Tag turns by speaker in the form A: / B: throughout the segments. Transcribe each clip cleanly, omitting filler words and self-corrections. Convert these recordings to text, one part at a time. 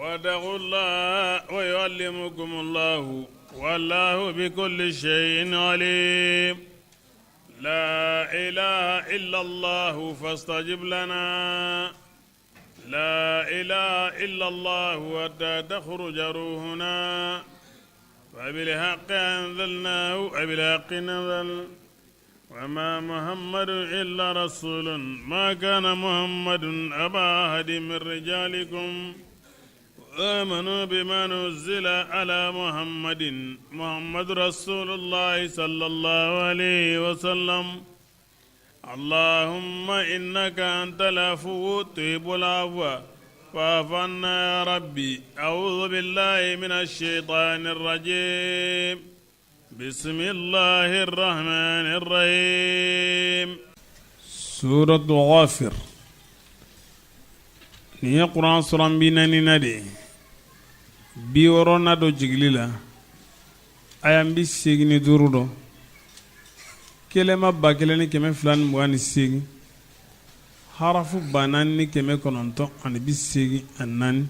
A: واتقوا الله ويعلمكم الله والله بكل شيء عليم لا إله إلا الله فاستجب لنا لا إله إلا الله حتى تخرج روحنا وبالحق أنزلناه وبالحق نزل وما محمد إلا رسول ما كان محمد أبا أحد من رجالكم آمنوا بما نزل على محمد محمد رسول الله صلى الله عليه وسلم اللهم إنك أنت العفو تحب العفو فاعف عنا يا ربي أعوذ بالله من الشيطان الرجيم بسم الله الرحمن الرحيم سورة غافر nin ye kuran suran 40nan de ye 60nan don jigili la aya 85 don kelema 1228 harafu 4984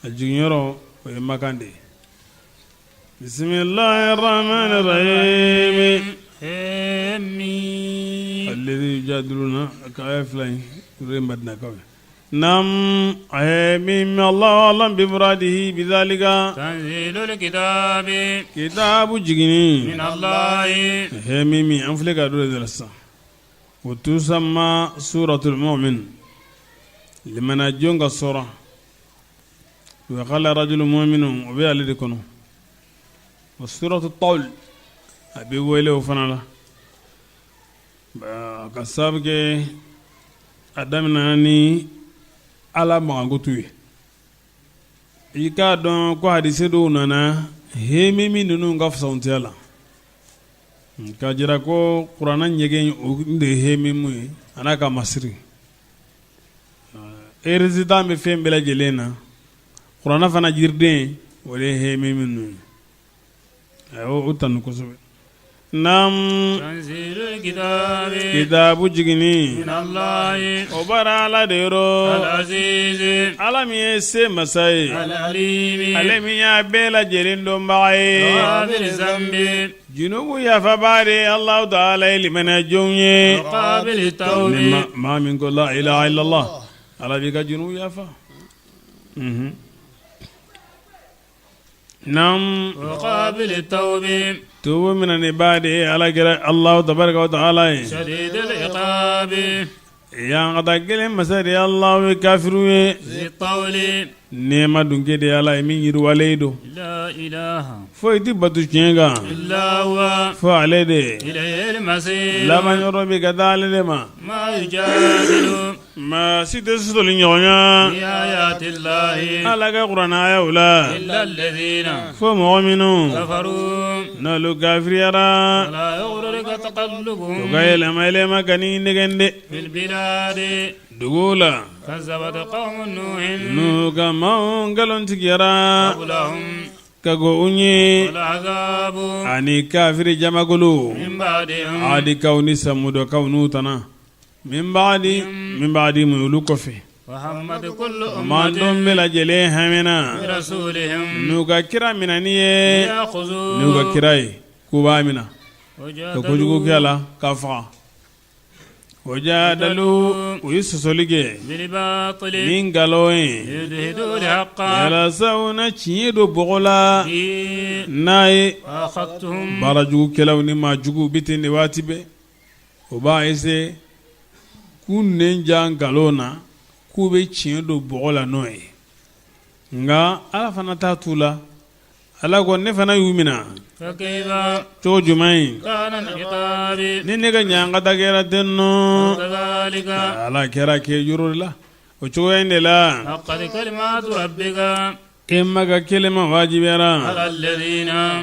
A: a jiginyɔrɔ o ye makan de ye bisimilahi rahmani rahim alladhi yujadiluna ka aya fila in o ye madinakaw ye nam min Allahu alam bi muradihi bidhalika
B: tanzilul kitabi
A: kitabu jiginni
B: min Allahi
A: hemimi an filɛ ka don de la sisan wa tusamma suratul mu'min limanajɔn ka sura wa qala rajulun mu'minun o bɛ ale de kɔnɔ wa suratu tawl a bɛ wele o fana la ka sababu kɛ a daminɛna ni Ala mankutu ye i k'a dɔn ko hadisi dɔw nana hemimi ninnu ka fisamantiya la k'a jira ko kuranɛ ɲɛgɛn o de ye hemimu ye a n'a ka masiri résultat bɛ fɛn bɛɛ lajɛlen na kuranɛ fana jiriden o de ye hemimi ninnu ye a y'o tanu kosɛbɛ nam kitabu jiginni o bɔra Ala de yɔrɔ Ala min ye se masa ye ale min y'a bɛɛ lajɛlen dɔnbaga ye junubu yafabaa de Alahu taala ye limaniyajɔnw ye maa min ko la ilaha illallah Ala b'i ka junubu yafa nam tuubu minɛnibaa de ye Ala kɛra Alahu tabaraka wa taala ye Ɲankata gɛlɛn masa de ye Alahu ye kafiriw ye nɛɛma dunke de ye Ala ye min yiriwalen don foyi tɛ bato tiɲɛ kan fo ale de laban yɔrɔ bɛ ka taa ale de ma maa si tɛ sɔsɔli ɲɔgɔnya Ala ka kuranɛ ayaw la fo mɔgɔ minnu n'olu kafiriyara u ka yɛlɛma yɛlɛma kan'i nɛgɛn dɛ dugu la Nuhu ka maaw nkalontigiyara ka kɔn u ɲɛ ani kafiri jamakulu Adikaw ni Samudakaw n'u tana min ba'di min ba'di mun olu kɔfɛ mantɔn bɛɛ lajɛlen hamina n'u ka kira minɛni ye n'u ka kira ye k'u b'a minɛ ka kojugu kɛ a la k'a faga wajadalu u ye sɔsɔli kɛ ni nkalon ye walasa u na tiɲɛ don bɔgɔ la n'a ye baarajugukɛlaw ni maa juguw bɛ ten de waati bɛɛ o b'a essayer k'u nɛn ja nkalon na k'u bɛ tiɲɛ don bɔgɔ la n'o ye nka ala fana t'a t'u la ala ko ne fana y'u minɛ cogo jumɛn ye ni ne ka ɲankata kɛra ten nɔ ala kɛra kɛ yɔrɔ la o cogoya in de la e ma ka kelema wajibiyara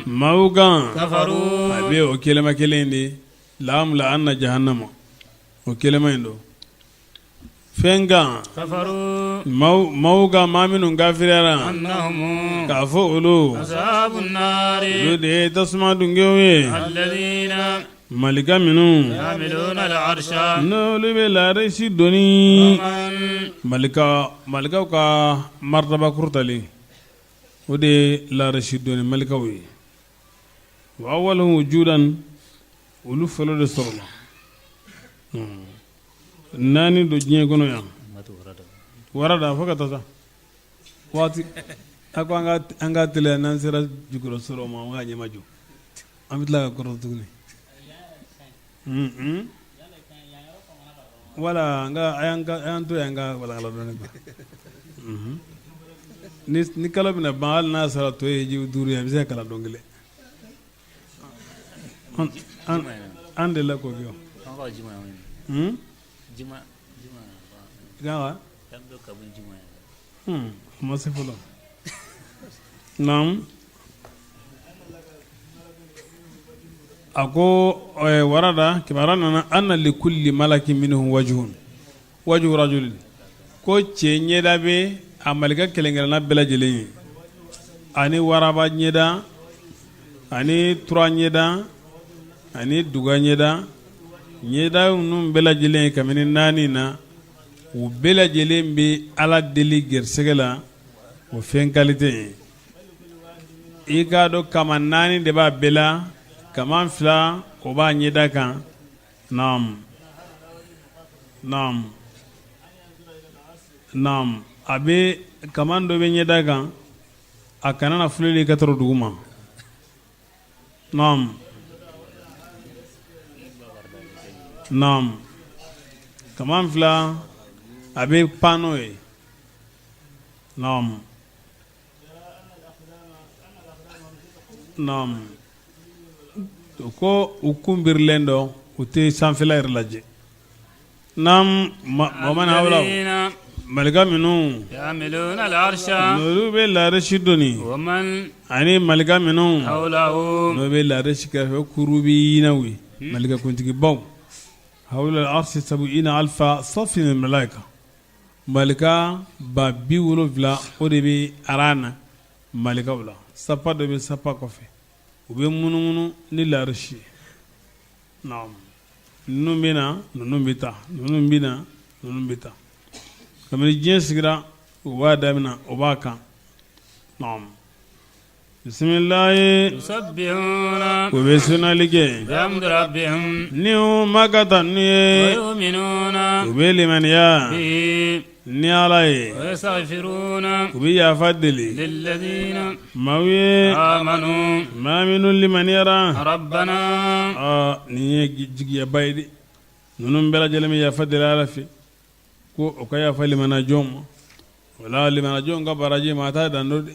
A: maaw kan a bɛ o kelema kelen de la'amla anna jahannama o kelema in don fɛn kan maaw kan maa minnu kafiriyara k'a fɔ olu olu de ye tasuma dungew ye. Malika minnu n'olu bɛ larisi doni malika malikaw ka maritaba kɔrɔtalen o de ye larisi doni malikaw ye wa awwaluhum wujudan olu fɔlɔ de sɔrɔla naani don diɲɛ kɔnɔ yan warada fo ka taa sa waati a ko an ka teliya n'an sera jukɔrɔ sɔrɔ ma an ka ɲɛmajɔ an bɛ tila ka kɔrɔ tuguni wala an to yan ka walakala dɔɔnin ni kalo bɛna ban hali n'a sɔrɔ tɔ ye ji 5 ye a bɛ se ka kalan don kelen an de la k'o kɛ ma se fɔlɔ naamu a ko warada kibaruya nana anna likulli malakin minhum wajhun wajhu rajulin ko cɛ ɲɛda bɛ a malika kelen-kelenna bɛɛ lajɛlen ye ani waraba ɲɛda ani tura ɲɛda ani duga ɲɛda ɲɛda ninnu bɛɛ lajɛlen kabini naani na u bɛɛ lajɛlen bɛ ala deli garisɛgɛ la o fɛn kalite ye i k'a dɔn kaman naani de b'a bɛɛ la kaman fila o b'a ɲɛda kan naamu naamu naamu a bɛ kaman dɔ bɛ ɲɛda kan a kana na filɛli ka tɔrɔ dugu ma naamu naamu kaman fila a bɛ pan n'o ye naamu naamu ko u kun birilen don u tɛ sanfɛla yɛrɛ lajɛ naamu wa man hawlahu malika minnu n'olu bɛ larisi doni ani malika minnu n'o bɛ larisi kɛrɛfɛ kurubiyinaw ye malika kuntigibaw hawla arsi sabuina alfa safin min malaika malika 70,000 o de bɛ aran na malikaw la sapa dɔ bɛ sapa kɔfɛ u bɛ munumunu ni larisi ye naamu ninnu bɛ na ninnu bɛ taa ninnu bɛ na ninnu bɛ taa kabini diɲɛ sigira u b'a daminɛ o b'a kan naamu Bisimilayi u bɛ sunali kɛ ni ma ka tanu ye u bɛ limaniya ni ala ye u bɛ yafa deli maa ye maa minnu limaniyara nin ye jigiyaba ye dɛ ninnu bɛɛ lajɛlen bɛ yafa deli ala fɛ ko o ka yafa limanajɔn ma wala limanajɔn ka baraji maa t'a dan dɔn dɛ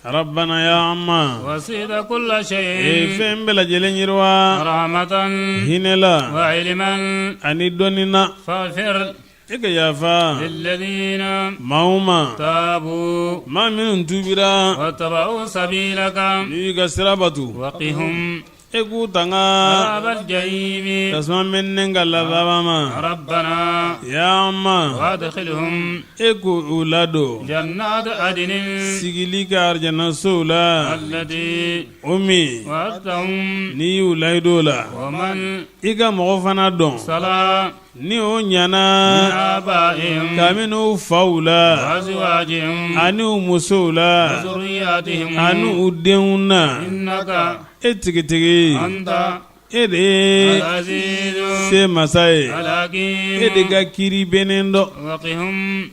A: rabbana ya amma
B: wasita kulla shay'in
A: e fɛn bɛɛ lajɛlen yiriwa
B: rahmatan
A: hinɛ la
B: wa ilman
A: ani dɔnni na
B: faghfir
A: e ka yafa
B: lilladhina
A: maaw ma
B: tabu
A: maa minnu tubira
B: wattaba'u sabilaka
A: n'u y'i ka sira batu
B: waqihum
A: E k'u tanga
B: azabal jahimi
A: tasuma mɛnɛ ka lazaba ma
B: rabbana
A: ya amma
B: wa adkhilhum
A: e k'u ladon
B: jannat adnin
A: sigili kɛ arijanasow la
B: allati
A: o min
B: wa'adtahum
A: n'i y'u layidu o la
B: wa man
A: i ka mɔgɔ fana dɔn
B: salaha
A: ni o ɲana
B: min abaihim
A: kabini u faw la
B: wa azwajihim
A: ani u musow la
B: wa zurriyatihim
A: ani u denw na
B: innaka
A: e tigitigi
B: anta
A: e de ye
B: al-azizu
A: se masa ye
B: al-hakim
A: e de ka kiri bɛnnen dɔ
B: waqihum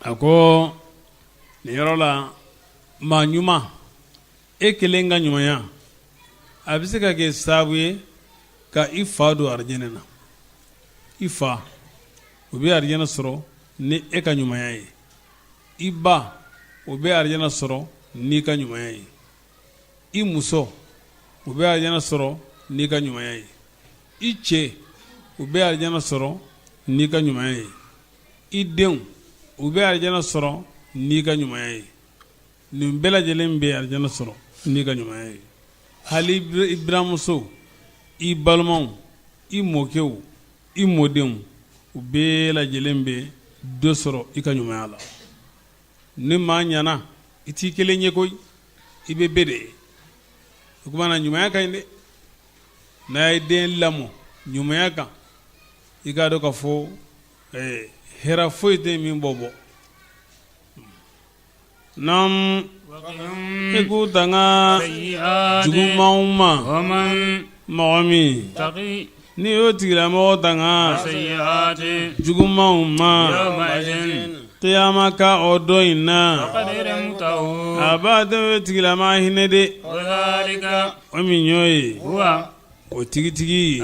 A: a ko nin yɔrɔ la maa ɲuman e kelen ka ɲumanya a bɛ se ka kɛ sababu ye ka i fa don arijɛnɛ na i fa o bɛ arijɛnɛ sɔrɔ ni e ka ɲumanya ye i ba o bɛ arijɛnɛ sɔrɔ n'i ka ɲumanya ye i muso o bɛ arijɛnɛ sɔrɔ n'i ka ɲumanya ye i cɛ o bɛ arijɛnɛ sɔrɔ n'i ka ɲumanya ye i denw u bɛ arijɛnɛ sɔrɔ n'i ka ɲumanya ye nin bɛɛ lajɛlen bɛ arijɛnɛ sɔrɔ n'i ka ɲumanya ye hali i buramuso i balimaw i mɔkɛw i mɔdenw u bɛɛ lajɛlen bɛ dɔ sɔrɔ i ka ɲumanya la ni maa ɲana i t'i kelen ye koyi i bɛ bɛɛ de ye o tuma na ɲumanya ka ɲi dɛ N'a ye den lamɔ ɲumanya kan, i k'a dɔn k'a fɔ hɛrɛ foyi tɛ min b'o bɔ. Naamu, i k'u tanga jugumanw ma, mɔgɔ min n'i y'o tigilamɔgɔ tanga jugumanw ma kiyama ka o don in na, a b'a dɔn o tigilama hinɛ de, o min y'o ye o tigitigi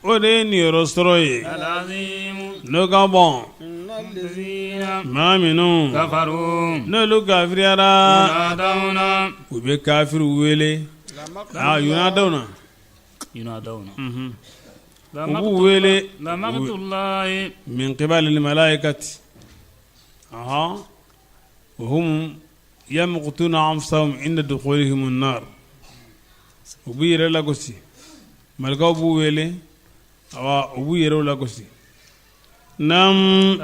A: o de ye niyɔrɔ sɔrɔ ye n'o ka bon maa minnu n'olu kafiriyara, u bɛ kafiriw wele yunadawna u b'u wele min qibalil malaikati wa hum yamqutuna anfusahum inda dukhulihim an-nar u b'u yɛrɛ lagosi, malakaw b'u wele, awa u b'u yɛrɛw lagosi. Naamu,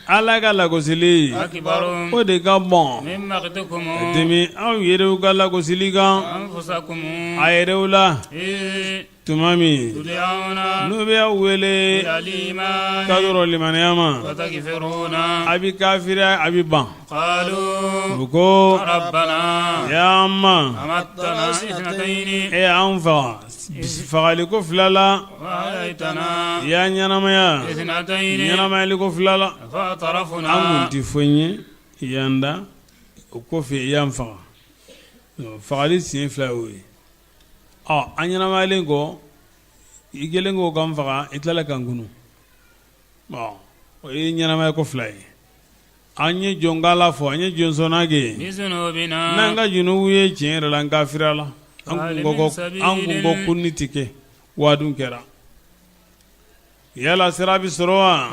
A: Ala ka lagosili o de ka bon ka tɛmɛ aw yɛrɛw ka lagosili kan a yɛrɛw la. Tuma min n'u bɛ aw wele k'a sɔrɔ limaniya ma, a bɛ kafiriya, a bɛ ban. U ko ya an ma, e y'an faga fagaliko fila la, i y'an ɲɛnamaya ɲɛnamayaliko fila la, an kun tɛ foyi ye, i y'an da, o kɔfɛ i y'an faga. Fagali siɲɛ fila y'o ye. Ɔ an ɲɛnamayalen kɔ, i kɛlen kɔ k'an faga, i tilala k'an kunu. O ye ɲɛnamaya ko fila ye. An ye jɔnkala fɔ, an ye jɔnsɔnna kɛ n'an ka junubu ye. Tiɲɛ yɛrɛ la, an kafiriyala, an kun ko kunni tɛ kɛ, waadu kɛra. Yala sira bɛ sɔrɔ wa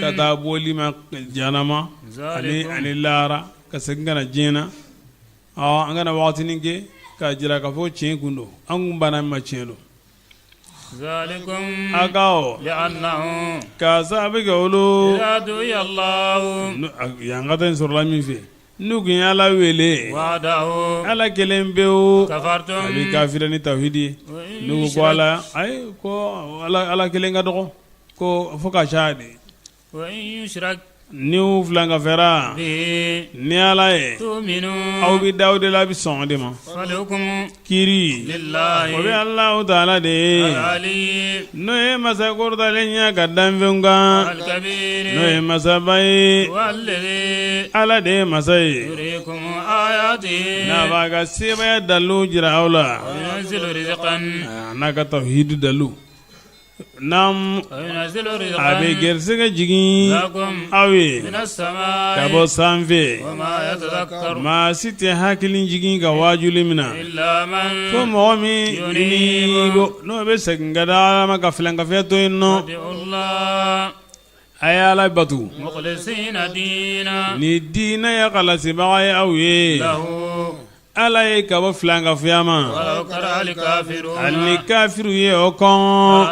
A: ka taa bɔli ma jahanama ani lahara, ka segin ka na diɲɛ na? An ka na wagatinin kɛ k'a jira k'a fɔ tiɲɛ kun don, an kun banna ma tiɲɛ don. A ka k'a sababu kɛ olu yan ka taa sɔrɔla min fɛ, n'u kun ye Ala wele, Ala kelen pewu, a bɛ kafiriya ni tawhidi ye. N'u ko Ala, ayi, ko Ala kelen ka dɔgɔ, ko fo ka caya de. N'u filankafora ni Ala ye, aw bɛ da o de la, a bɛ sɔn o de ma. Kiri o bɛ Alahu taala de ye, n'o ye masa kɔrɔtalen ye ka danfɛnw kan, n'o ye masaba ye. Ala de ye masa ye, n'a b'a ka sebaaya dalu jira aw la, n'a ka tawhidi dalu. A bɛ garisɛgɛ jigin aw ye ka bɔ sanfɛ. Maa si tɛ hakili jigin ka waajuli minɛ fo mɔgɔ min n'o bɛ segin ka da Ala ma, ka filankafoya to yen nɔ. A ye Ala bato ni diinɛ ye halasibaga ye aw ye. Ala ye ka bɔ filankafoya ma, hali ni kafiriw ye o kɔn.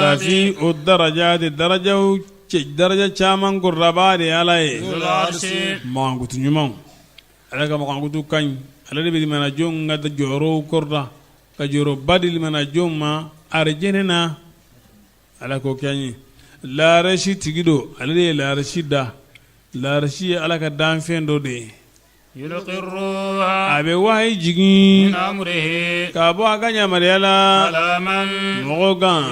A: Rafiu darajati, darajaw daraja caman kɔrɔtabaa de ye Ala ye. Mankutu ɲumanw, Ala ka mankutu ka ɲi. Ale de bɛ limanajɔnw ka jɔyɔrɔw kɔrɔta, ka jɔyɔrɔba di limanajɔnw ma arijɛnɛ na. Ala k'o kɛ an ye. Laarasi tigi don, ale de ye laarasi da. Laarasi ye Ala ka danfɛn dɔ de ye. A bɛ wahayi jigin ka bɔ a ka yamaruya la mɔgɔ kan,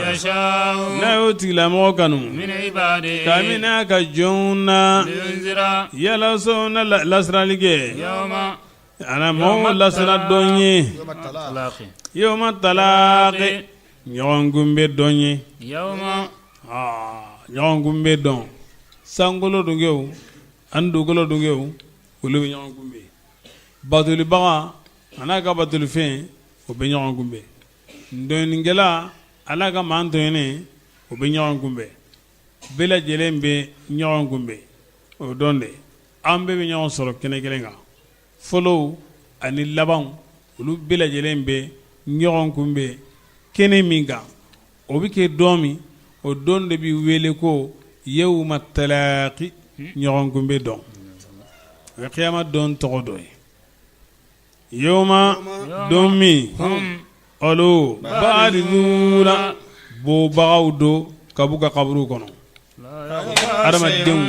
A: n'a y'o tigilamɔgɔ kanu kabini a ka jɔnw na, yalasa na lasirali kɛ a na mɔgɔw lasiran don ye, yawma talaqi, ɲɔgɔn kunbɛn don ye, ɲɔgɔn kunbɛn don. Sankolo dungew ani dugukolo dungew, olu bɛ ɲɔgɔn kunbɛn. Batolibaga a n'a ka batolifɛn, o bɛ ɲɔgɔn kunbɛn. Tɔɲɔnikɛla a n'a ka maa tɔɲɔnen, o bɛ ɲɔgɔn kunbɛn. Bɛɛ lajɛlen bɛ ɲɔgɔn kunbɛn o don de. An bɛɛ bɛ ɲɔgɔn sɔrɔ kɛnɛ kelen kan. Fɔlɔw ani labanw, olu bɛɛ lajɛlen bɛ ɲɔgɔn kunbɛn kɛnɛ min kan, o bɛ kɛ don min, o don de bɛ wele ko yawma talaqi, ɲɔgɔn kunbɛn don. O ye kiyama don tɔgɔ dɔ ye. Yoma don min olu barizuna bɔbagaw don ka b'u ka kaburu kɔnɔ adamadenw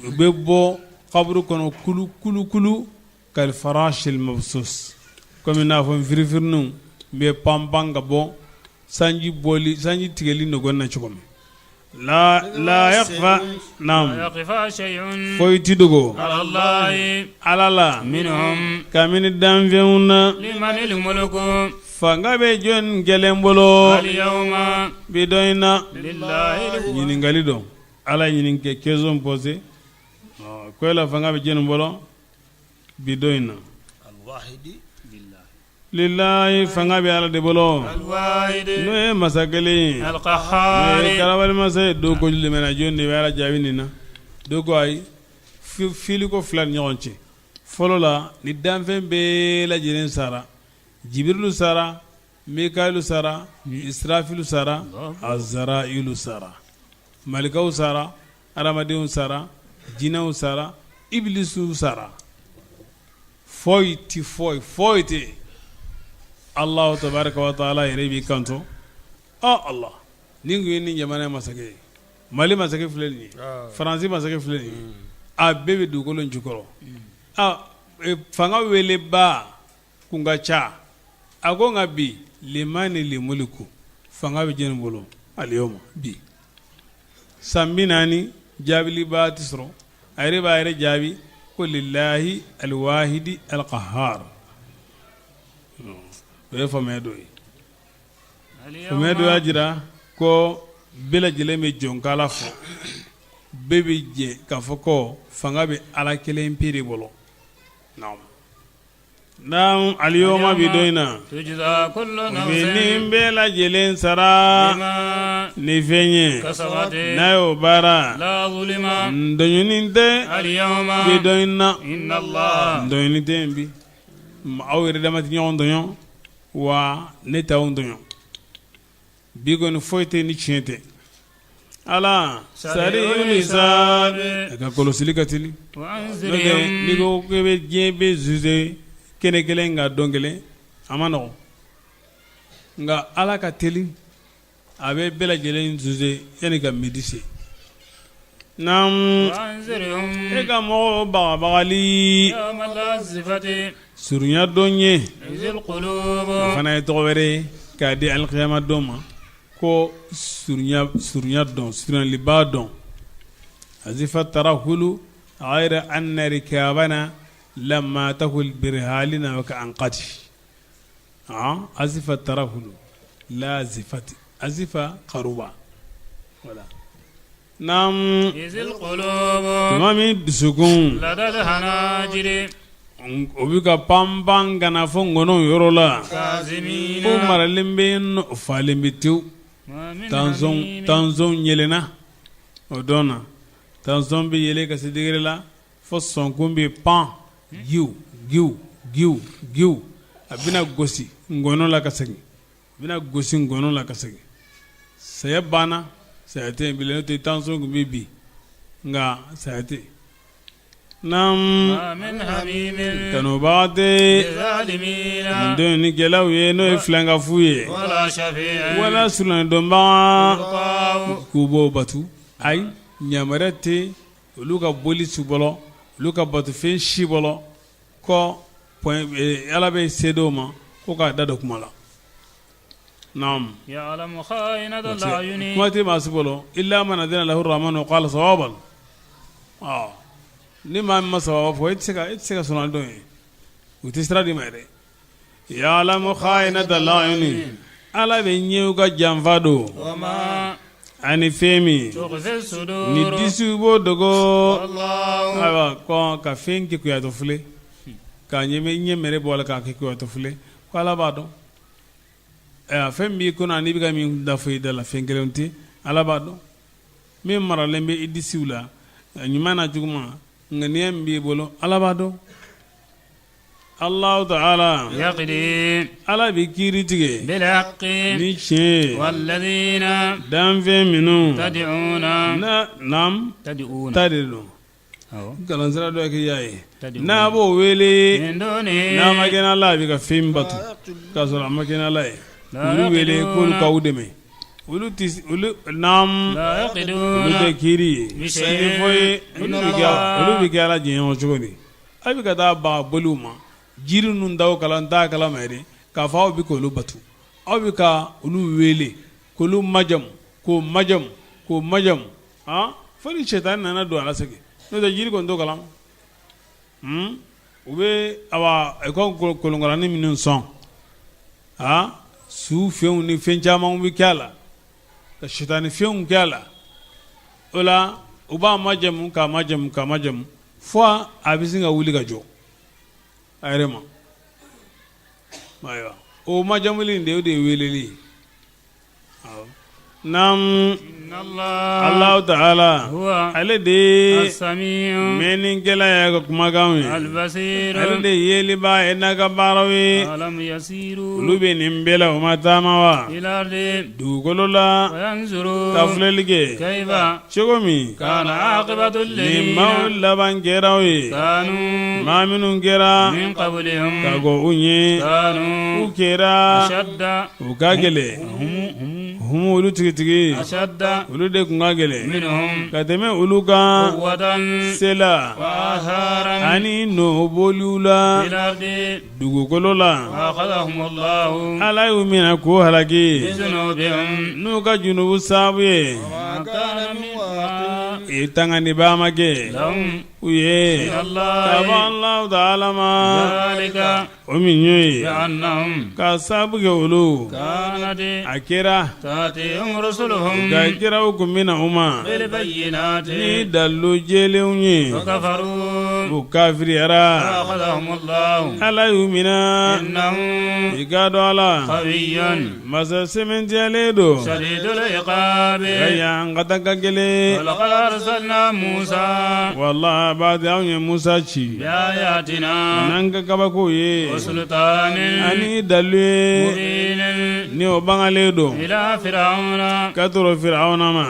A: u bɛ bɔ kaburu kɔnɔ kulu kulu kulu kal farashil mabsus komi n'a fɔ firifirininw bɛ panpan ka bɔ sanji bɔli sanji tigɛli nɔgɔ na cogo min la la yakhfa naam foyi tɛ dogo ala la kabini danfɛnw na fanga bɛ jɔn kelen bolo bi don in na ɲininkali don ala ɲininka question posée ko la fanga bɛ jɔn bolo bi don in na lilayi fanga bɛ ala de bolo n'o ye masa kelen ye n'o ye karabali masa ye dɔw ko limaniya jɔn de bɛ ala jaabi nin na dɔw ko ayi filiko fila ni ɲɔgɔn cɛ fɔlɔ la ni danfɛn bɛɛ lajɛlen sara jibirilu sara mikayilu sara israfilu sara azarayilu sara malikaw sara adamadenw sara jinɛw sara ibilisiw sara foyi tɛ foyi foyi tɛ Alahu tabaraka wa taala yɛrɛ b'i kanto ɔ Ala nin tun ye nin jamana masakɛ ye Mali masakɛ filɛ nin ye Faransi masakɛ filɛ nin ye a bɛɛ bɛ dugukolo in jukɔrɔ fanga welebaa kun ka ca a ko nka bi limanil muliku fanga bɛ jɔni bolo aliyoma bi san 40 jaabiliba tɛ sɔrɔ a yɛrɛ b'a yɛrɛ jaabi ko lilahi alwahidi alqahar o ye faamuya dɔ ye faamuya dɔ y'a jira ko bɛɛ lajɛlen bɛ jɔnkala fɔ bɛɛ bɛ jɛ k'a fɔ ko fanga bɛ ala kelen pe de bolo Naam aliyoma bi don in na u bɛ nin bɛɛ lajɛlen sara ni fɛn ye n'a y'o baara tɔɲɔni tɛ bi don in na tɔɲɔni tɛ yen bi aw yɛrɛ dama tɛ ɲɔgɔn tɔɲɔ wa ne t'aw tɔɲɔ bi kɔni foyi tɛ ni tiɲɛ tɛ ala sariul hisab a ka kɔlɔsili ka teli n'i ko k'i bɛ diɲɛ bɛɛ juger kɛnɛ kelen kan don kelen a man nɔgɔn nka ala ka teli a bɛ bɛɛ lajɛlen juger yanni ka midi se naamu e ka mɔgɔw bagabagali surunya don ye o fana ye tɔgɔ wɛrɛ ye k'a di alikiyama don ma ko surunya don surunyaliba don azifa tarahulu ghayra anna rikabana lamma tahul birihalina wa ka anqati azifa tarahulu la zifati azifa karuba wala naamu tuma min dusukun o bɛ ka panpan ka na fo ngɔnɔ yɔrɔ la ko maralen bɛ yen falen bɛ tewu tansɔn yɛlɛnna o don na tansɔn bɛ yɛlɛ ka se degré la fo sɔnkun bɛ pan giw giw giw giw a bɛna gosi ngɔnɔ la ka segin a bɛna gosi ngɔnɔ la ka segin saya banna saya tɛ yen bilen n'o tɛ tansɔn tun bɛ bin nka saya tɛ yen naamu kanubaga tɛ tɔɲɔnikɛlaw ye n'o ye filankafow ye wala surunali dɔnbaga k'u b'o batu ayi yamaruya tɛ olu ka boli si bolo olu ka batofɛn si bolo ko ala bɛ se dɔw ma ko k'a da don kuma la naamu kuma tɛ maa si bolo illa man adina lahu rahmanu qala sawaban ni maa min ma sawaba fɔ e tɛ se ka surunali dɔn ye u tɛ sira d'i ma yɛrɛ ya'lamu kha'inata al-a'yuni ala bɛ ɲɛw ka janfa dɔn ani fɛn min ni disiw b'o dogo ayiwa kɔn ka fɛn kɛ kuyatɔ filɛ k'a ɲɛ ɲɛ mɛrɛ bɔ a la k'a kɛ kuyatɔ filɛ ko ala b'a dɔn a fɛn b'i kɔnɔ n'i bɛ ka min da fɔ i da la fɛn kelen tɛ ala b'a dɔn min maralen bɛ i disiw la ɲuman na juguman ŋaniya min b'i bolo ala b'a dɔn Allahu ta'ala
B: yaqdi
A: ala bɛ kiiri tigɛ
B: bil haqqi
A: ni tiɲɛ ye
B: walladhina
A: danfɛn minnu
B: tad'una
A: na naam
B: tad'una
A: ta de don Kalansira dɔ kɛ y'a ye n'a b'o wele n'a ma kɛ n'Ala a bɛ ka fɛn bato k'a sɔrɔ a ma kɛ n'Ala ye olu wele k'olu k'aw dɛmɛ olu tɛ olu tɛ kiri ye fɔ olu bɛ kɛ Ala jɛɲɔgɔn cogo di a bɛ ka taa baga boliw ma jiri ninnu t'aw kalan t'a kalama yɛrɛ k'a fɔ aw bɛ k'olu bato aw bɛ ka olu wele k'olu majamu k'o majamu k'o majamu fo ni sɛtanɛ nana don a la segin n'o tɛ jiri kɔni t'o kalama u bɛ kolonkalanin minnu sɔn su fɛnw ni fɛn caman bɛ kɛ a la ka sitanɛ fɛnw kɛ a la o la u b'a majamu k'a majamu k'a majamu fo a bɛ sin ka wuli ka jɔ a yɛrɛ ma ayiwa o majamuli in de o de ye weleli ye Naamu Alahu taala ale de ye mɛnnikɛla y'a ka kumakan ye ale de ye yelibaa ye n'a ka baaraw ye olu bɛ nin bɛɛ la u ma taama wa dugukolo la ka filɛli kɛ cogo min nin maaw laban kɛra u ye maa minnu kɛra ka kɔn u ɲɛ u kɛra u ka gɛlɛn humu olu tigitigi olu de tun ka gɛlɛn ka tɛmɛ olu kan se la ani nɔbɔliw la dugukolo la Ala y'u minɛ k'u halaki n'u ka junubu sababu ye e tanganibaa ma kɛ u ye ka bɔ Alahu taala ma o min y'o ye ka sababu kɛ olu a kɛra u ka kiraw tun bɛ na u ma ni dalilu jɛlenw ye u kafiriyara Ala y'u minɛ i k'a dɔn Ala masa sɛmɛntiyalen don ɲangata ka gɛlɛn wala baadi anw ye Musa ci n'an ka kabakow ye ani dalilu ye ni o bangalen don ka tɔrɔ Firawuna ma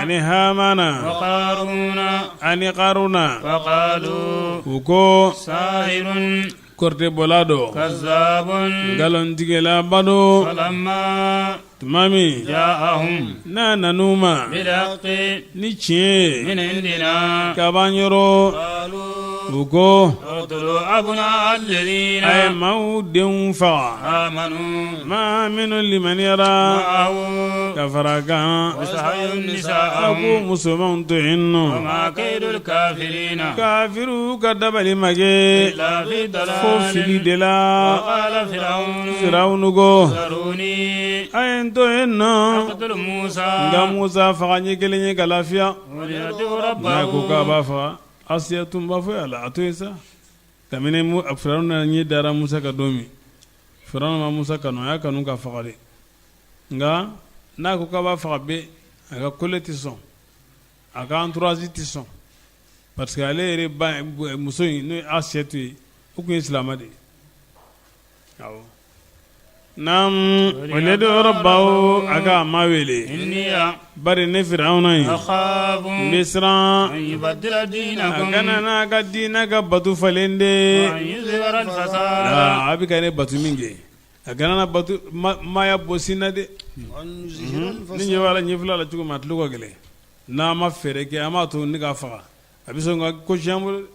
A: ani Hamana ani Karuna u ko Kɔrɔtɛbɔla don nkalontigɛlaba don tuma min n'a nan'u ma ni tiɲɛ ye ka b'an yɔrɔ u ko a ye maaw denw faga maa minnu limaniyara ka fara a kan a k'u musomanw to yen nɔ kafiriw ka dabali ma kɛ fo fili de la Firawunu ko a ye n to yen nɔ n ka Musa faga ɲɛ kelen ye ka lafiya n'a ko k'a b'a faga Asiya tun b'a fɔ a la a to yen sa kabini Firawuna ɲɛ dara Musa kan don min Firawuna ma Musa kanu a y'a kanu ka faga de nka n'a ko k'a b'a faga bɛɛ a ka kole tɛ sɔn a ka entourage tɛ sɔn parce que ale yɛrɛ ba muso in n'o ye Asiyatu ye o tun ye silamɛ de ye awɔ naamu waliyadu rabbahu a ka ma wele bari ne Firawuna ye n bɛ siran a kana n'a ka diinɛ ka batu falen de a bɛ ka ne batu min kɛ a kana na batu maaya bɔsi n na dɛ ne ɲɛ b'a la ɲɛfila la cogo min a tulo ka gɛlɛn n'a ma fɛɛrɛ kɛ an b'a to ne k'a faga a bɛ sɔn ka ko tiɲɛ bolo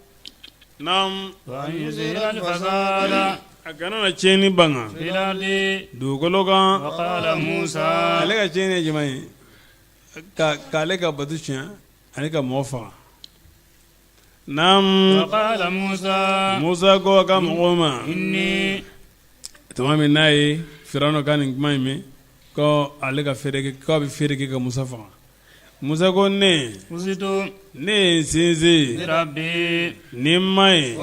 A: a kana na tiɲɛni banga dugukolo kan ale ka tiɲɛni ye jumɛn ye k'ale ka batu tiɲɛ ani ka mɔgɔ faga naamu Musa ko a ka mɔgɔw ma tuma min n'a ye Firawuna ka nin kuma in mɛn ko ale ka fɛɛrɛ kɛ k'a bɛ fɛɛrɛ kɛ ka Musa faga Musa ko ne ne ye n sinsin ni n ma ye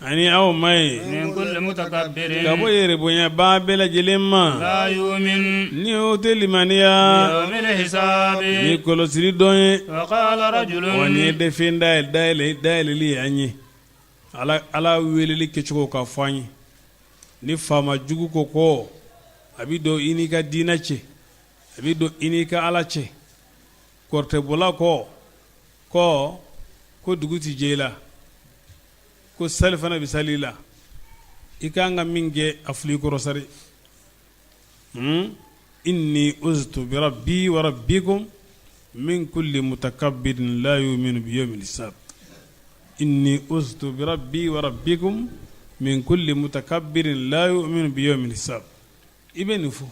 A: ani aw ma ye ka bɔ yɛrɛbonyabaa bɛɛ lajɛlen ma ni o tɛ limaniya ni kɔlɔsili don ye wa nin ye de fɛn dayɛlɛli ye an ye Ala weleli kɛcogo ka fɔ an ye ni faama jugu ko ko a bɛ don i n'i ka diinɛ cɛ a bɛ don i n'i ka Ala cɛ kɔrɔtɛbɔla ko ko Ko dugu tɛ jɛ i la, ko salifana bɛ sali i la, i ka kan ka min kɛ a fili i kɔrɔ sari. Inni uztu bi rabbi wa rabbikum min kulli mutakabbirin la yu'minu bi yawmil hisab. Inni uztu bi rabbi wa rabbikum min kulli mutakabbirin la yu'minu bi yawmil hisab. I bɛ nin fɔ,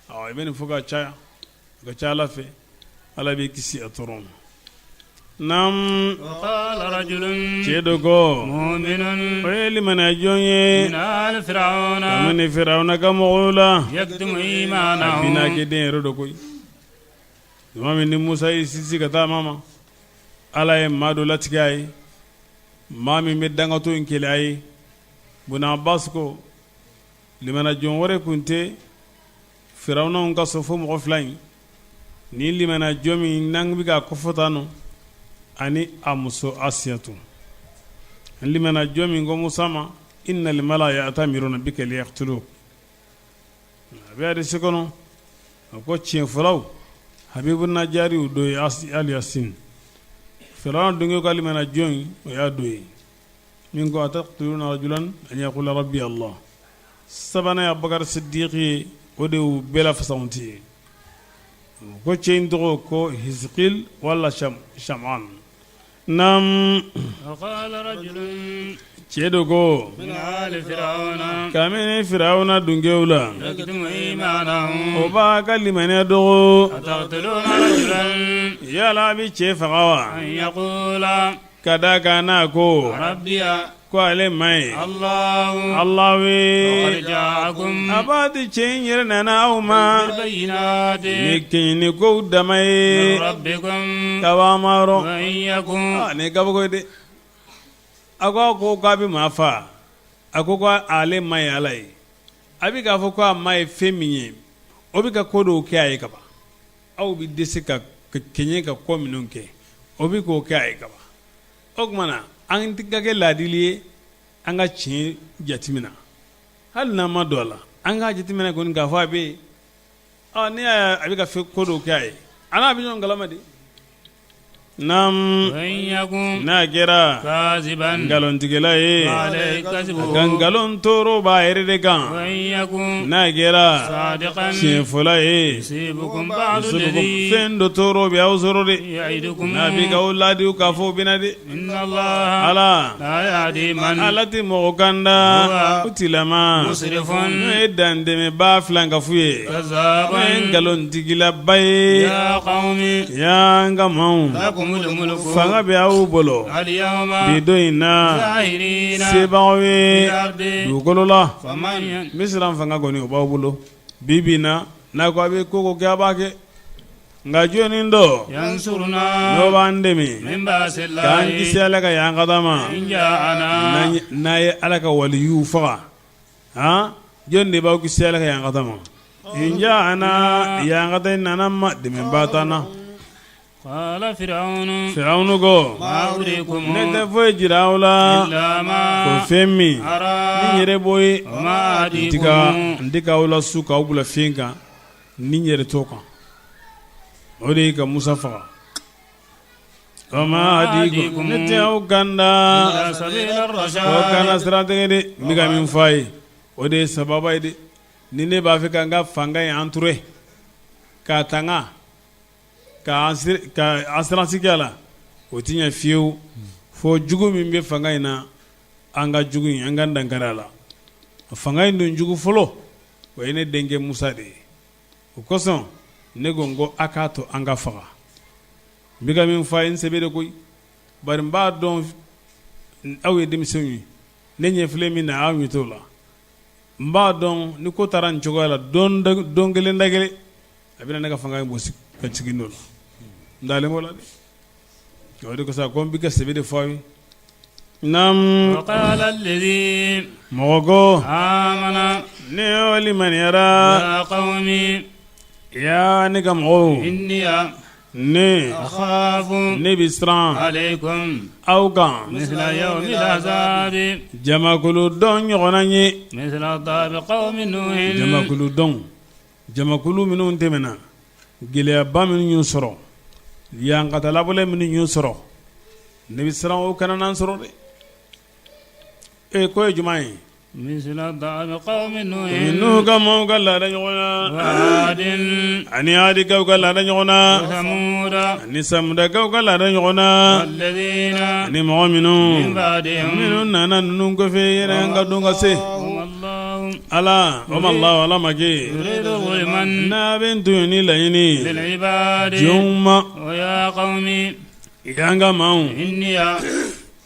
A: i bɛ nin fɔ ka caya, ka ca Ala fɛ Ala b'i kisi a tɔɔrɔ ma. Naamu, cɛ dɔ ko o ye limaniya jɔn ye kabini Firawuna ka mɔgɔw la, a binakɛ den yɛrɛ don koyi. Tuma min ni Musa y'i sinsin ka taa ma ma, Ala ye maa dɔ latigɛ a ye, maa min bɛ dangatɔ in kɛlɛ a ye. Bun Abbas ko limaniya jɔn wɛrɛ tun tɛ Firawunaw ka so fo mɔgɔ fila in ni limaniya jɔn min n'an bɛ k'a kofɔ tan nɔ ani a muso Asiyatu. Limaniya jɔn min ko Musa ma innal mala ya'tamiruna bika liyaqtuluk, a bɛ hadisi kɔnɔ a ko tiɲɛfɔlaw Habibu Najari o dɔ ye Al Yasin Firawuna denkɛ ka limaniya jɔn o y'a dɔ ye min ko ataqtuluna rajulan an yaqula rabbi Allah. Sabanan ye Abubakari Sidiki ye, o de y'u bɛɛ la fisamanti ye. Ko cɛ in tɔgɔ ko Hizikili wala Shaman. Naamu, cɛ dɔ ko kabini Firawuna dunkew la, o b'a ka limaniya dogo, yala a bɛ cɛ faga wa? Ka d'a kan n'a ko ko ale ma ye Alahu ye a b'a di cɛ in yɛrɛ nana aw ma ni kɛɲɛni kow dama ye ka bɔ a ma yɔrɔ nin kabako ye dɛ. A ko k'a bɛ maa faa, a ko ko ale ma ye Ala ye, a bɛ k'a fɔ ko a ma ye fɛn min ye, o bɛ ka ko dɔw kɛ a ye kaban. Aw bɛ dɛsɛ ka kɛɲɛ ka ko minnu kɛ, o bɛ k'o kɛ a ye kaban. O tuma na an ka kɛ laadili ye, an ka tiɲɛ jateminɛ, hali n'an ma don a la, an k'a jateminɛ kɔni k'a fɔ a bɛ yen. Ɔ n'i y'a ye a bɛ ka fɛn ko dɔw kɛ a ye, a n'a bɛ ɲɔgɔn kalama de. Naamu, n'a kɛra nkalontigɛla ye, a ka nkalon tɔɔrɔ b'a yɛrɛ de kan. N'a kɛra tiɲɛfɔla ye, fɛn dɔ tɔɔrɔ bɛ aw sɔrɔ de, n'a bɛ k'aw laadi k'a fɔ o bɛ na de. Ala Ala tɛ mɔgɔ kanda o tilama n'o ye dantɛmɛbaa filankafo ye, n'o ye nkalontigilaba ye. Ya n ka maaw, fanga bɛ aw bolo bi don in na, sebagaw ye dugukolo la, Misira fanga kɔni o b'aw bolo bi bi in na, n'a ko a bɛ ko ko kɛ a b'a kɛ. Nka jɔnni dɔ n'o b'an dɛmɛ k'an kisi Ala ka yankata ma, n'a ye Ala ka waliyuw faga, han jɔn de b'aw kisi Ala ka yankata ma? In ja'ana yankata in nana ma dɛmɛbaa t'an na. Firawunu ko ne tɛ foyi jira aw la ko fɛn min ni n yɛrɛ b'o ye, n tɛ k'aw lasu k'aw bila fɛn kan ni n yɛrɛ t'o kan. O de ye ka Musa faga. Wa ma ahdikum ne tɛ aw kanda aw kana sira tigɛ dɛ. N bɛ ka min fɔ a ye o de ye sababa ye dɛ. Ni ne b'a fɛ ka n ka fanga in entourer k'a tanga ka assurance kɛ a la, o tɛ ɲɛ fiyewu fo jugu min bɛ fanga in na, an ka jugu in an ka dankari a la. Fanga in dun jugu fɔlɔ o ye ne denkɛ Musa de ye. O kosɔn ne ko n ko a k'a to an ka faga. N bɛ ka min fɔ a ye n sɛbɛ de koyi, bari n b'a dɔn aw ye denmisɛnw ye, ne ɲɛ filɛ min na aw ɲɛ t'o la. N b'a dɔn ni ko taara nin cogoya la don don kelen da kelen a bɛna ne ka fanga in gosi ka jigin dɔ la. N dalen b'o la dɛ. O de kosɔn ko n bɛ ka sɛbɛ de fɔ aw ye. Naamu.
B: Wa qala alladhi.
A: Mɔgɔ ko.
B: Amana.
A: Ni o limaniyara.
B: Ya qawmi.
A: Ya ne ka mɔgɔw.
B: Inni.
A: Ne.
B: Akhafu.
A: Ne bɛ siran.
B: Alaykum.
A: Aw kan.
B: Misla yawmil ahzabi.
A: Jamakulu dɔ ɲɔgɔnna ye.
B: Misla da'bi qawmi nuhin.
A: Jamakulu dɔn jamakulu minnu tɛmɛna gɛlɛyaba minnu y'u sɔrɔ yankatalabolo minnu y'u sɔrɔ. Ne bɛ siran o kana n'an sɔrɔ dɛ. Ee ko ye jumɛn ye? Nuhu ka maaw ka laada ɲɔgɔn na, ani adikaw ka laada ɲɔgɔn na, ani samudakaw ka laada ɲɔgɔn na, ani mɔgɔ minnu nana ninnu kɔfɛ yɛrɛ an ka don ka se ala o ma ala ma kɛ n'a bɛ tɔɲɔni laɲini jɔnw ma an ka maaw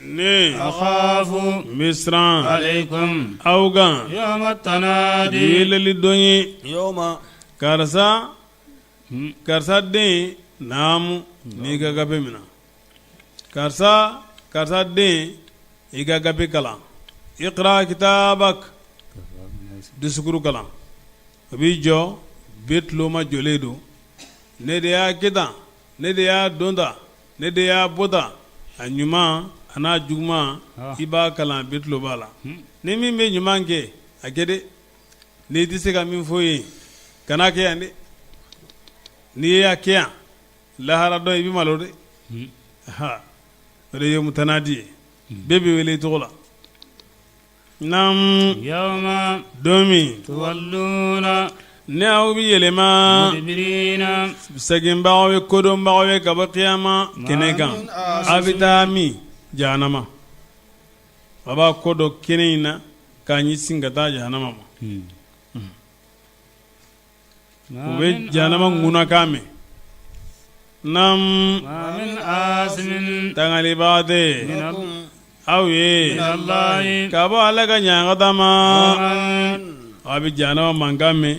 A: Ne
B: akhafu
A: n bɛ siran
B: alaykum
A: aw kan
B: yawma tanadi
A: weeleli don ye
C: yawma
A: karisa karisa den naamu n'i ka gafe minɛ karisa karisa den i ka gafe kalan iqra kitabak discours kalan o b'i jɔ bɛɛ tulo majɔlen don ne de y'a kɛ tan ne de y'a don tan ne de y'a bɔ tan a ɲuman a n'a juguman i b'a kalan bɛɛ tulo b'a la ni min bɛ ɲuman kɛ a kɛ dɛ n'i tɛ se ka min fɔ yen kan'a kɛ yan dɛ n'i y'a kɛ yan lahara don i bɛ malo dɛ o de ye mutanadi ye bɛɛ bɛ wele i tɔgɔ la Naamu
B: yawma
A: don min
B: tuwalluna
A: ni aw bɛ yɛlɛma
B: mudibirina
A: seginbagaw ye kodɔnbagaw ye ka bɔ kiyama kɛnɛ kan aw bɛ taa min jahanama a b'a kɔ don kɛnɛ in na k'a ɲɛsin ka taa jahanama ma u bɛ jahanama ŋunakan mɛn naamu tangalibaa tɛ aw ye ka bɔ ala ka ɲangata ma a bɛ jahanama mankan mɛn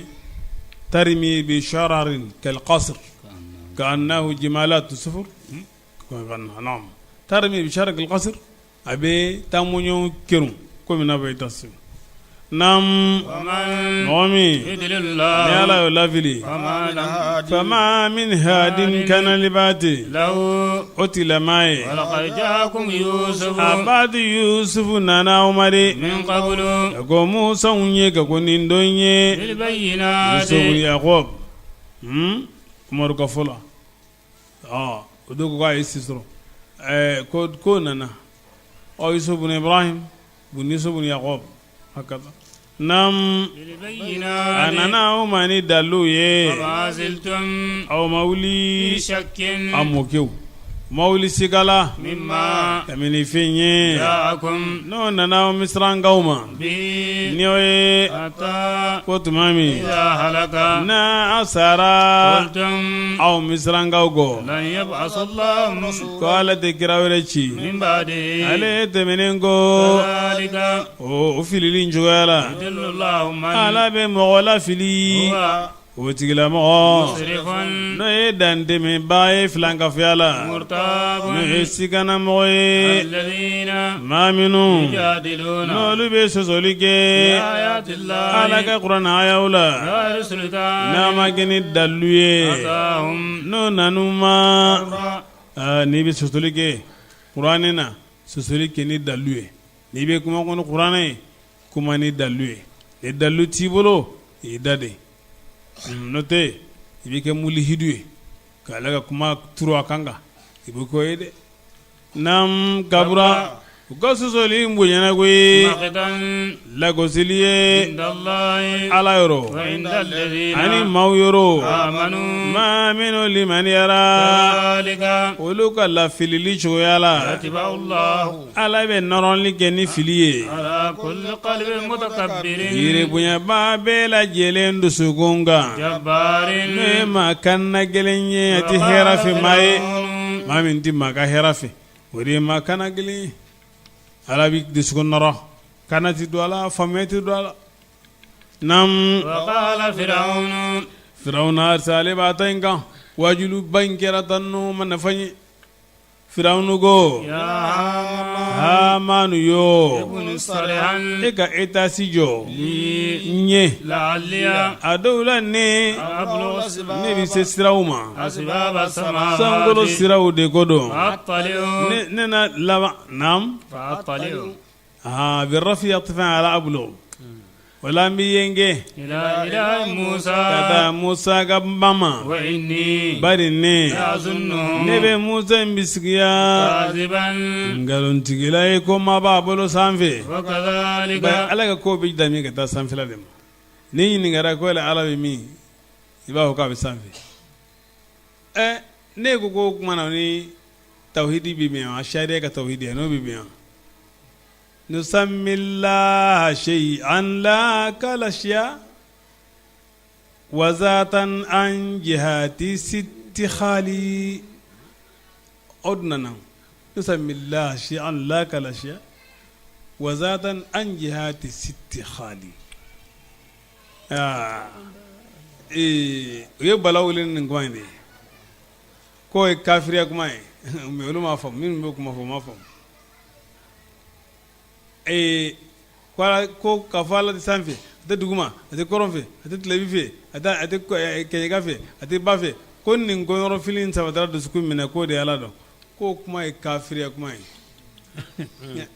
A: tarimi bi shararin kal qasr ka'annahu jimalatu sufur tarimi bi sharar kal qasr a bɛ taamɔɲɔgɔn kerun komi n'a fɔ i ta se naamu mɔgɔ min ni ala y'o lafili fama min hadin kanalibaa tɛ o tigilamaa ye a baadi yusufu nana aw ma de ka kɔn musa ɲɛ ka kɔn nin don ɲɛ yusufu yakob umaru ka fɔ la o don ko k'a ye si sɔrɔ ko ko nana ɔ Yusuf bun Ibrahim bun Yusuf bun Yakob hakaza naam a nana aw ma ni dalilu ye aw ma wuli a mɔkɛw ma wuli siga la kabini fɛn ye n'o nana aw misirankaw ma ni o ye ko tuma min n'a sara aw misirankaw ko ko ala tɛ kira wɛrɛ ci ale tɛmɛnen kɔ o filili cogoya la ala bɛ mɔgɔ lafili O tigilamɔgɔ n'o ye dantɛmɛbaa ye filankafoya la n'o ye siganamɔgɔ ye maa minnu n'olu bɛ sɔsɔli kɛ ala ka kuranɛ ayaw la n'a ma kɛ ni dalilu ye n'o nan'u ma n'i bɛ sɔsɔli kɛ kuranɛ na sɔsɔli kɛ ni dalilu ye n'i bɛ kuma kɔni kuranɛ ye kuma ni dalilu ye ni dalilu t'i bolo i da de n'o tɛ i bɛ kɛ mulihidu ye ka ala ka kuma turu a kan kan i bɛ ko ye dɛ naam kabura u ka sɔsɔli bonyana koyi lagosili ye ala yɔrɔ ani maaw yɔrɔ maa minnu limaniyara olu ka lafilili cogoya la Ala bɛ nɔrɔli kɛ ni fili ye yɛrɛ bonyaba bɛɛ lajɛlen dusukun kan n'o ye maa kanna gɛlɛn ye a tɛ hɛrɛ fɛ maa ye maa min tɛ maa ka hɛrɛ fɛ o de ye maa kanna gɛlɛn ye ala bɛ dusukun nɔrɔ kana tɛ don a la faamuya tɛ don a la naamu firawuna ale b'a ta in kan wajuliba in kɛra tan n'o ma nafa ɲɛ Firawunu ko Hamanu yo e ka etasi jɔ n ye a dɔw la ne ne bɛ se siraw ma sankolo siraw de ko don ne na laban naam bi rafi atfan ala ablugh. O la n b'i yen gɛn ka taa Musa ka ba ma bari ne ne bɛ Musa in bisigiya nkalontigila ye ko maa b'a bolo sanfɛ Ala ka ko bɛ dami ka taa sanfɛla de ma n'i ɲininkara ko Ala bɛ min i b'a fɔ k'a bɛ sanfɛ ɛ ne ko ko o tuma na ni tawhidi bɛ bɛn wa sariya ka tawhidi n'o bɛ bɛn wa nusammillaha shay'an la kal-ashya wa zatan an jihati sitti khali o dun nana nusammillaha shay'an la kal-ashya wa zatan an jihati sitti khali aa ee u ye bala wele nin kuma in de ye k'o ye kafiriya kuma ye mais olu m'a faamu minnu bɛ kuma fɔ u m'a faamu ee ko ala ko k'a fɔ ala tɛ sanfɛ a tɛ duguma a tɛ kɔrɔn fɛ a tɛ tilebin fɛ a tɛ a tɛ kɛɲɛka fɛ a tɛ ba fɛ ko nin kɔnɔrɔfili in sabatira dusukun min na k'o de ye ala dɔn k'o kuma ye kafiriya kuma ye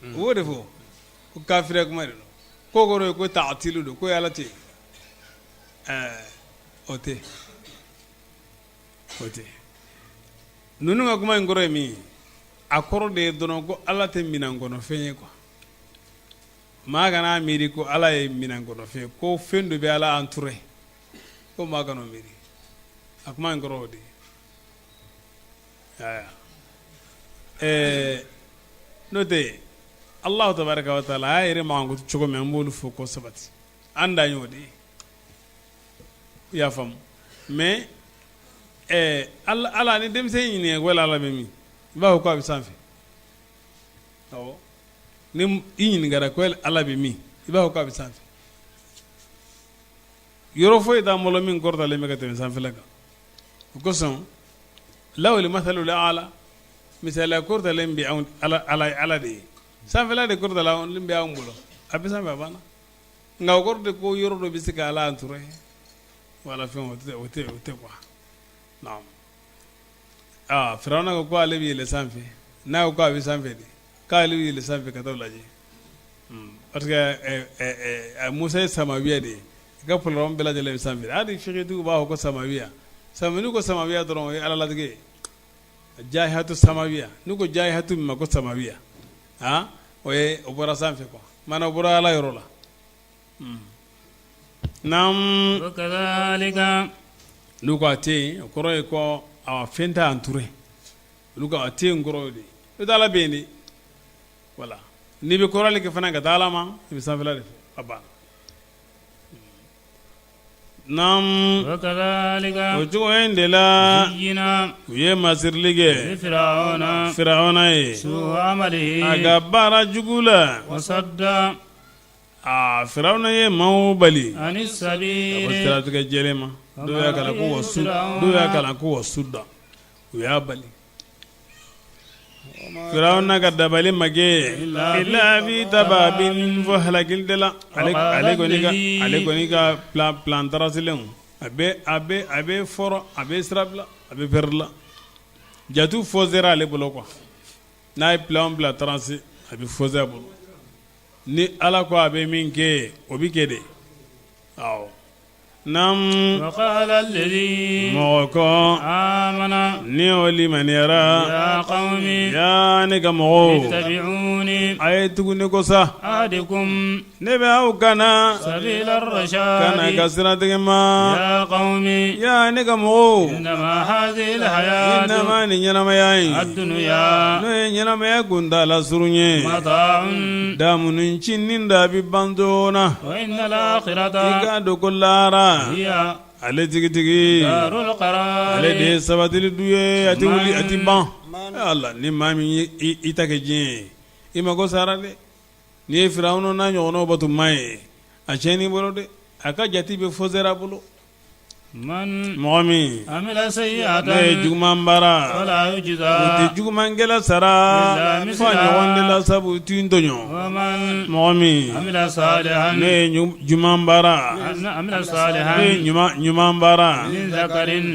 A: u b'o de fɔ ko kafiriya kuma de don k'o kɔrɔ ye ko taatilu don ko ala tɛ yen ɛɛ o tɛ o tɛ ninnu ka kuma in kɔrɔ ye min ye a kɔrɔ de ye dɔrɔn ko ala tɛ minɛnkɔnɔfɛn ye quoi maa kana miiri ko ala ye minɛnkɔnɔfɛn ye ko fɛn dɔ bɛ ala entouré ko maa kana miiri a kuma in kɔrɔ o de ye ɛɛ n'o tɛ Alahu tabaraka wa taala a y'a yɛrɛ mankutu cogo min an b'olu fɔ ko sabati an dan y'o de ye i y'a faamu mais ɛɛ ala ni denmisɛn ɲininka ko ala bɛ min i b'a fɔ ko a bɛ sanfɛ awɔ ni i ɲininkara ko ala bɛ min i b'a fɔ ko a bɛ sanfɛ yɔrɔ foyi t'an bolo min kɔrɔtalen bɛ ka tɛmɛ sanfɛla kan o kosɔn lahul masalul ala misaliya kɔrɔtalen bɛ anw ala ala ala de ye sanfɛla de kɔrɔtalen bɛ anw bolo a bɛ sanfɛ a banna nka o kɔrɔ de ko yɔrɔ dɔ bɛ se ka ala entouré wala fɛn o tɛ o tɛ o tɛ quoi naam aa Firawuna ko ko ale bɛ yɛlɛ sanfɛ n'a ko k'a bɛ sanfɛ de k'ale bɛ yɛlɛ sanfɛ ka taa o lajɛ parce que Musa ye samawiya de ye i ka programme bɛɛ lajɛlen bɛ sanfɛ hali fiqhitigiw b'a fɔ ko samawiya n'u ko samawiya dɔrɔn o ye ala latigɛ ye jahatu samawiya n'u ko jahatu min ma ko samawiya aa o ye o bɔra sanfɛ quoi maana o bɔra ala yɔrɔ la naam n'u ko a tɛ yen o kɔrɔ ye ko a fɛn t'a entouré olu ko a tɛ yen kɔrɔ ye de i bɛ ala bɛ yen de wala n'i bɛ kɔrɔli kɛ fana ka taa ala ma i bɛ sanfɛla de fɛ a banna naam o cogo in de la u ye masirili kɛ Firawuna ye a ka baara jugu la aa Firawuna ye maaw bali ka bɔ siratigɛ jɛlen ma dɔw y'a kalan ko dɔw y'a kalan ko wasudda u y'a bali Firawuna ka dabali ma kɛ illa fi tababin fo halakili de la ale kɔni ka plan tracélenw a bɛ fɔrɔ a bɛ sira bila a bɛ pɛrɛn la jate faussera ale bolo quoi n'a ye plan bila tracé a bɛ fausser a bolo ni ala ko a bɛ min kɛ o bɛ kɛ de awɔ Naamu mɔgɔ ko ni o limaniyara yaa ne ka mɔgɔw a ye tugu ne kɔ sa ne bɛ aw kan na ka na ka siratigɛ ma yaa ne ka mɔgɔw innama nin ɲɛnamaya in n'o ye ɲɛnamaya kuntaala surun ye damuni ncinin da bɛ ban joona i k'a dɔn ko lahara ale tigitigi ale de ye sabatili du ye a tɛ wuli a tɛ ban ala ni maa min ye i ta kɛ diɲɛ ye i mako sara dɛ n'i ye Firawuna n'a ɲɔgɔnnaw bato maa ye a tiɲɛn'i bolo dɛ a ka jate bɛ fausser a bolo Mɔgɔ min n'o ye juguman baara o tɛ jugumankɛla sara fo a ɲɔgɔn de la sabu u t'i tɔɲɔ mɔgɔ min n'o ye ɲuman baara n'o ye ɲuman baara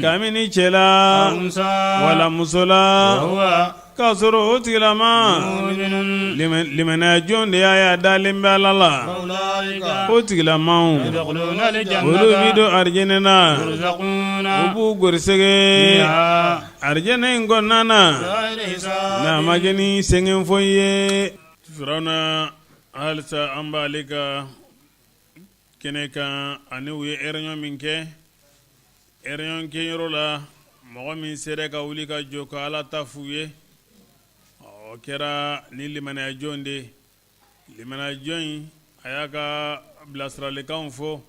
A: kabini cɛ la wala muso la. K'a sɔrɔ o tigilama limaniya jɔn de y'a ye a dalen bɛ Ala la, o tigilamaw olu bɛ don arijinɛ na, u b'u garisɛgɛ arijinɛ in kɔnɔna na, n'a ma kɛ ni sɛgɛn foyi ye. Firawuna halisa an b'ale ka kɛnɛ kan ani u ye réunion min kɛ réunion kɛyɔrɔ la mɔgɔ min sera ka wuli ka jɔ ka ala ta f'u ye o kɛra ni limaniya jɔn de ye limaniya jɔn in a y'a ka bilasiralikanw fɔ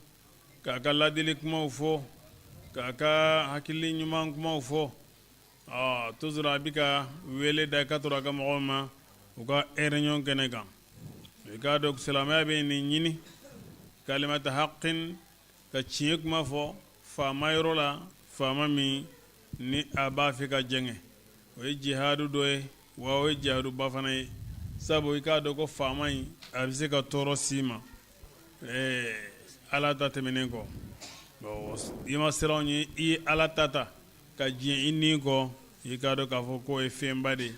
A: k'a ka ladili kumaw fɔ k'a ka hakili ɲuman kumaw fɔ toujours a bɛ ka wele da ka to a ka mɔgɔw ma u ka réunion kɛnɛ kan i k'a dɔn silamɛya bɛ nin ɲini kalimata hakin ka tiɲɛ kuma fɔ faama yɔrɔ la faama min ni a b'a fɛ ka jɛngɛ o ye jihadu dɔ ye wa o ye jihaduba fana ye sabu i k'a dɔn ko faama in a bɛ se ka tɔɔrɔ s'i ma ɛɛ ala ta tɛmɛnen kɔ i ma siran ye i ye ala ta ta ka diɲɛ i ni kɔ i k'a dɔn k'a fɔ k'o ye fɛnba de ye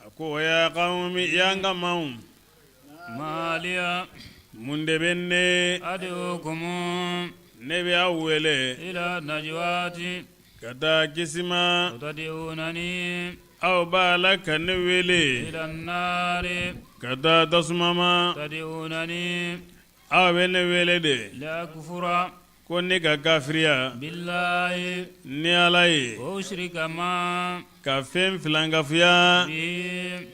A: A ko ya qawmi ya n ka maaw
B: ma liya
A: mun de bɛ ne
B: ad'ukum
A: ne bɛ aw wele
B: ila najwati
A: ka taa kisi ma
B: wa tad'unani
A: aw b'a la ka ne wele
B: ila nari
A: ka taa tasuma ma
B: tad'unani
A: aw bɛ ne wele de
B: li akfura
A: ko ne ka kafiriya
B: billahi
A: ni ala ye
B: wa ushrika ma
A: ka fɛn filankafoya
B: bi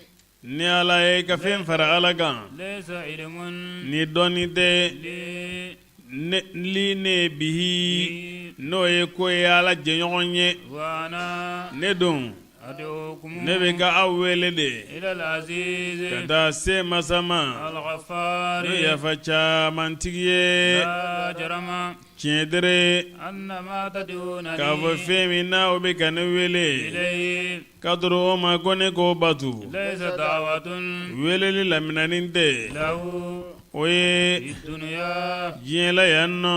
A: ni ala ye ka fɛn fara ala kan
B: laysa ilmun
A: ni dɔnni tɛ
B: li
A: ne li ne bihi n'o ye ko ye ala jɛɲɔgɔn ye
B: wa ana
A: ne don ne bɛ ka aw wele de ka taa se masa ma n'o yafa caman tigi ye tiɲɛ dere k'a fɔ fɛn min n'aw bɛ ka ne wele ka dɔrɔn o ma ko ne k'o batu weleli laminɛnen tɛ o ye diɲɛ la yan nɔ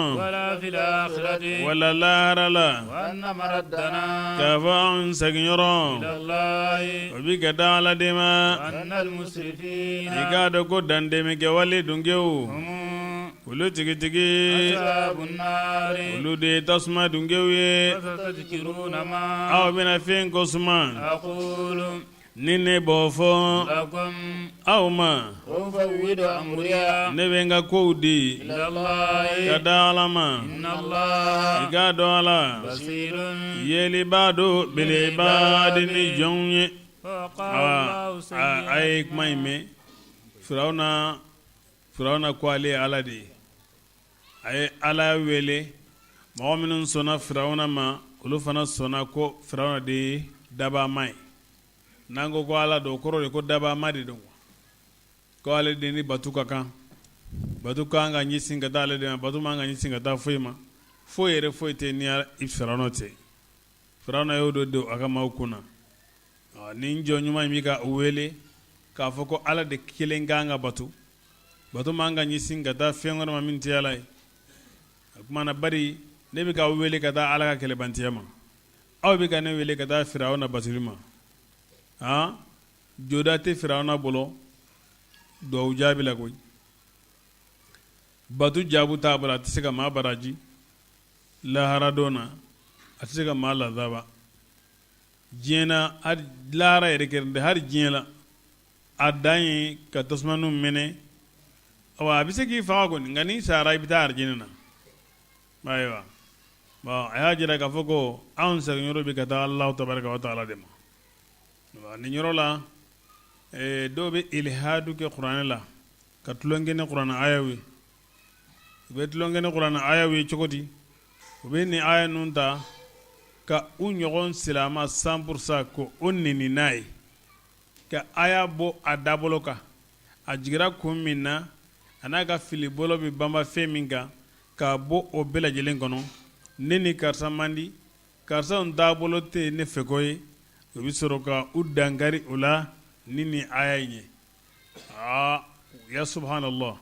A: wala lahara la k'a fɔ anw seginyɔrɔ o bɛ ka taa ala de ma i k'a dɔn ko dantɛmɛkɛwale dungew olu tigitigi olu de ye tasuma dungew ye aw bɛna fɛn ko suma Ni ne b'o fɔ aw ma ne bɛ n ka kow di ka da ala ma i k'a dɔn ala yelibaa don bil ibadi ni jɔnw ye a ye kuma in mɛn Firawuna ko ale ye ala de ye a ye ala wele mɔgɔ minnu sɔnna Firawuna ma olu fana sɔnna ko Firawuna de ye dabama ye n'an ko ko ala don o kɔrɔ de ko dabama de don ko ale de ni batu ka kan batu ka kan ka ɲɛsin ka taa ale de ma batu man ka ɲɛsin ka taa foyi ma foyi yɛrɛ foyi tɛ ni Firawuna tɛ Firawuna y'o don don a ka maaw kunna ni jɔn ɲuman in bɛ ka wele k'a fɔ ko ala de kelen ka kan ka batu bato man ka ɲɛsin ka taa fɛn wɛrɛ ma min tɛ ala ye o tuma na bari ne bɛ ka wele ka taa ala ka kɛlɛbantiya ma aw bɛ ka ne wele ka taa Firawuna batuli ma aa joda tɛ Firawuna bolo dugawu jaabi la koyi batu jaabu t'a bolo a tɛ se ka maa baraji lahara don na a tɛ se ka maa lazaba diɲɛ na lahara yɛrɛ kɛra tɛ hali diɲɛ la a dan ye ka tasuma mɛnɛ awa a bɛ se k'i faga kɔni nka n'i sara i bɛ taa arijinɛ na ayiwa bon a y'a jira k'a fɔ ko anw seginyɔrɔ bɛ ka taa Alahu tabaraka wa taala de ma nin yɔrɔ la dɔw bɛ ilihadu kɛ kuranɛ la ka tulonkɛ ni kuranɛ ayaw ye u bɛ tulonkɛ ni kuranɛ ayaw ye cogo di u bɛ nin aya ninnu ta ka u ɲɔgɔn silamɛ 100% ko o neni n'a ye ka aya bɔ a dabolo kan a jigira kun min na a n'a ka fili bolo bɛ banba fɛn min kan k'a bɔ o bɛɛ lajɛlen kɔnɔ ne ni karisa man di karisa taabolo tɛ ne fɛ ko ye u bɛ sɔrɔ ka u dankari o la ni nin aya in ye aa ya subhanallah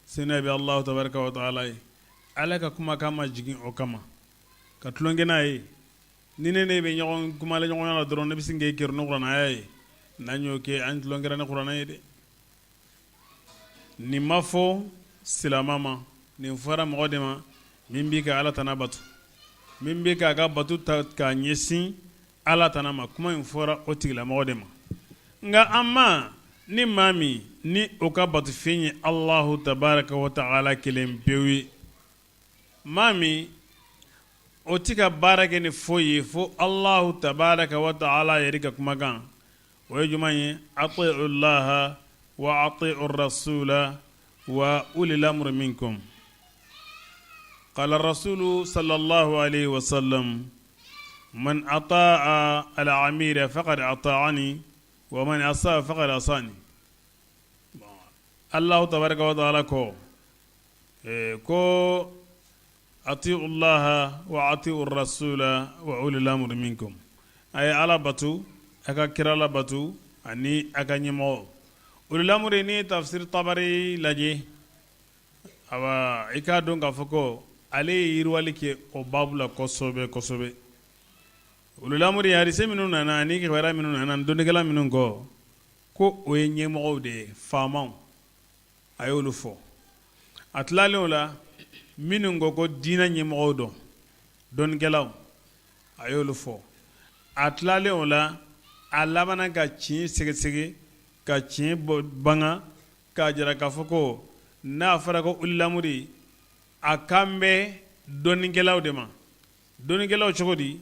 A: seniya bɛ Alahu tabaraka wa taala ye ala ka kumakan ma jigin o kama ka tulonkɛ n'a ye ni ne ne bɛ ɲɔgɔn kumala ɲɔgɔnya la dɔrɔn ne bɛ sin k'e kɛrun ni kuranɛ aya ye. N'an y'o kɛ, an tulon kɛra ni kuranɛ ye dɛ. Nin ma fɔ silamɛ ma, nin fɔra mɔgɔ de ma min b'i ka Ala tana bato, min bɛ k'a ka bato ta k'a ɲɛsin Ala tana ma. Kuma in fɔra o tigilamɔgɔ de ma. Nka an ma ni maa min ni o ka batofɛn ye Alahu tabaraka wa taala kelen pewu ye, maa min o tɛ ka baara kɛ ni foyi ye fo Alahu tabaraka wa taala yɛrɛ ka kumakan, o ye jumɛn ye? Ati'u laha wa ati'u rasula wa ulil amri minkum. Qala rasulu sallallahu alayhi wa sallam man ata'a al amira faqad ata'ani wa man asa faqad asani. Alahu tabaraka wa taala ko ko ati'u llaha wa ati'u rasula wa ulil amri minkum. A ye Ala bato, a ka kira labato ani a ka ɲɛmɔgɔ ulil amri. N'i ye tafsir Tabari lajɛ, awa, i k'a dɔn k'a fɔ ko ale ye yiriwali kɛ o baabu la kosɛbɛ kosɛbɛ. Ulil amri, hadisi minnu nana ani kibaruya minnu nana dɔnnikɛla minnu kɔ, ko o ye ɲɛmɔgɔw de ye, faamaw. A y'olu fɔ. A tilalen o la, minnu ko ko diinɛ ɲɛmɔgɔw don, dɔnnikɛlaw, a y'olu fɔ. A tilalen o la, a labanna ka tiɲɛ sɛgɛsɛgɛ, ka tiɲɛ banga, k'a jira k'a fɔ ko n'a fɔra ko ulil amri, a kan bɛ dɔnnikɛlaw de ma. Dɔnnikɛlaw cogo di?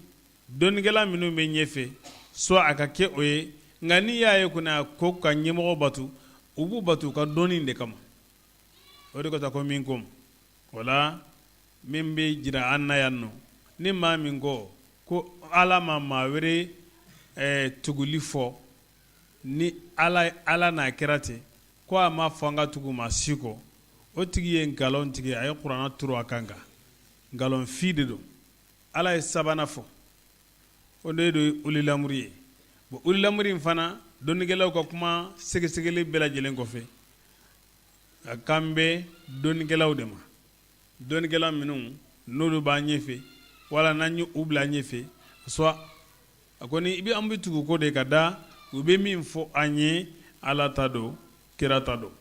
A: Dɔnnikɛla minnu bɛ ɲɛfɛ, soit a ka kɛ o ye. Nka n'i y'a ye kɔni a ko ka ɲɛmɔgɔ bato, u b'u bato u ka dɔnni de kama. O de kosɔn ko minkum. O la, min bɛ jira an na yan nɔ, ni maa min ko ko Ala ma maa wɛrɛ tuguli fɔ ni Ala n'a kira tɛ, ko a ma fɔ an ka tugu maa si kɔ, o tigi ye nkalon tigɛ. A ye kuranɛ turu a kan kan, nkalonfin de don. Ala ye sabanan fɔ, o de ye ulil amri ye. Bon, ulil amri in fana, dɔnnikɛlaw ka kuma sɛgɛsɛgɛli bɛɛ lajɛlen kɔfɛ, a kan bɛ dɔnnikɛlaw de ma, dɔnnikɛla minnu n'olu b'an ɲɛfɛ wala n'an ye u bila ɲɛfɛ, soit a kɔni i bɛ an bɛ tugu ko de ka da u bɛ min fɔ an ye, Ala ta don, kira ta don.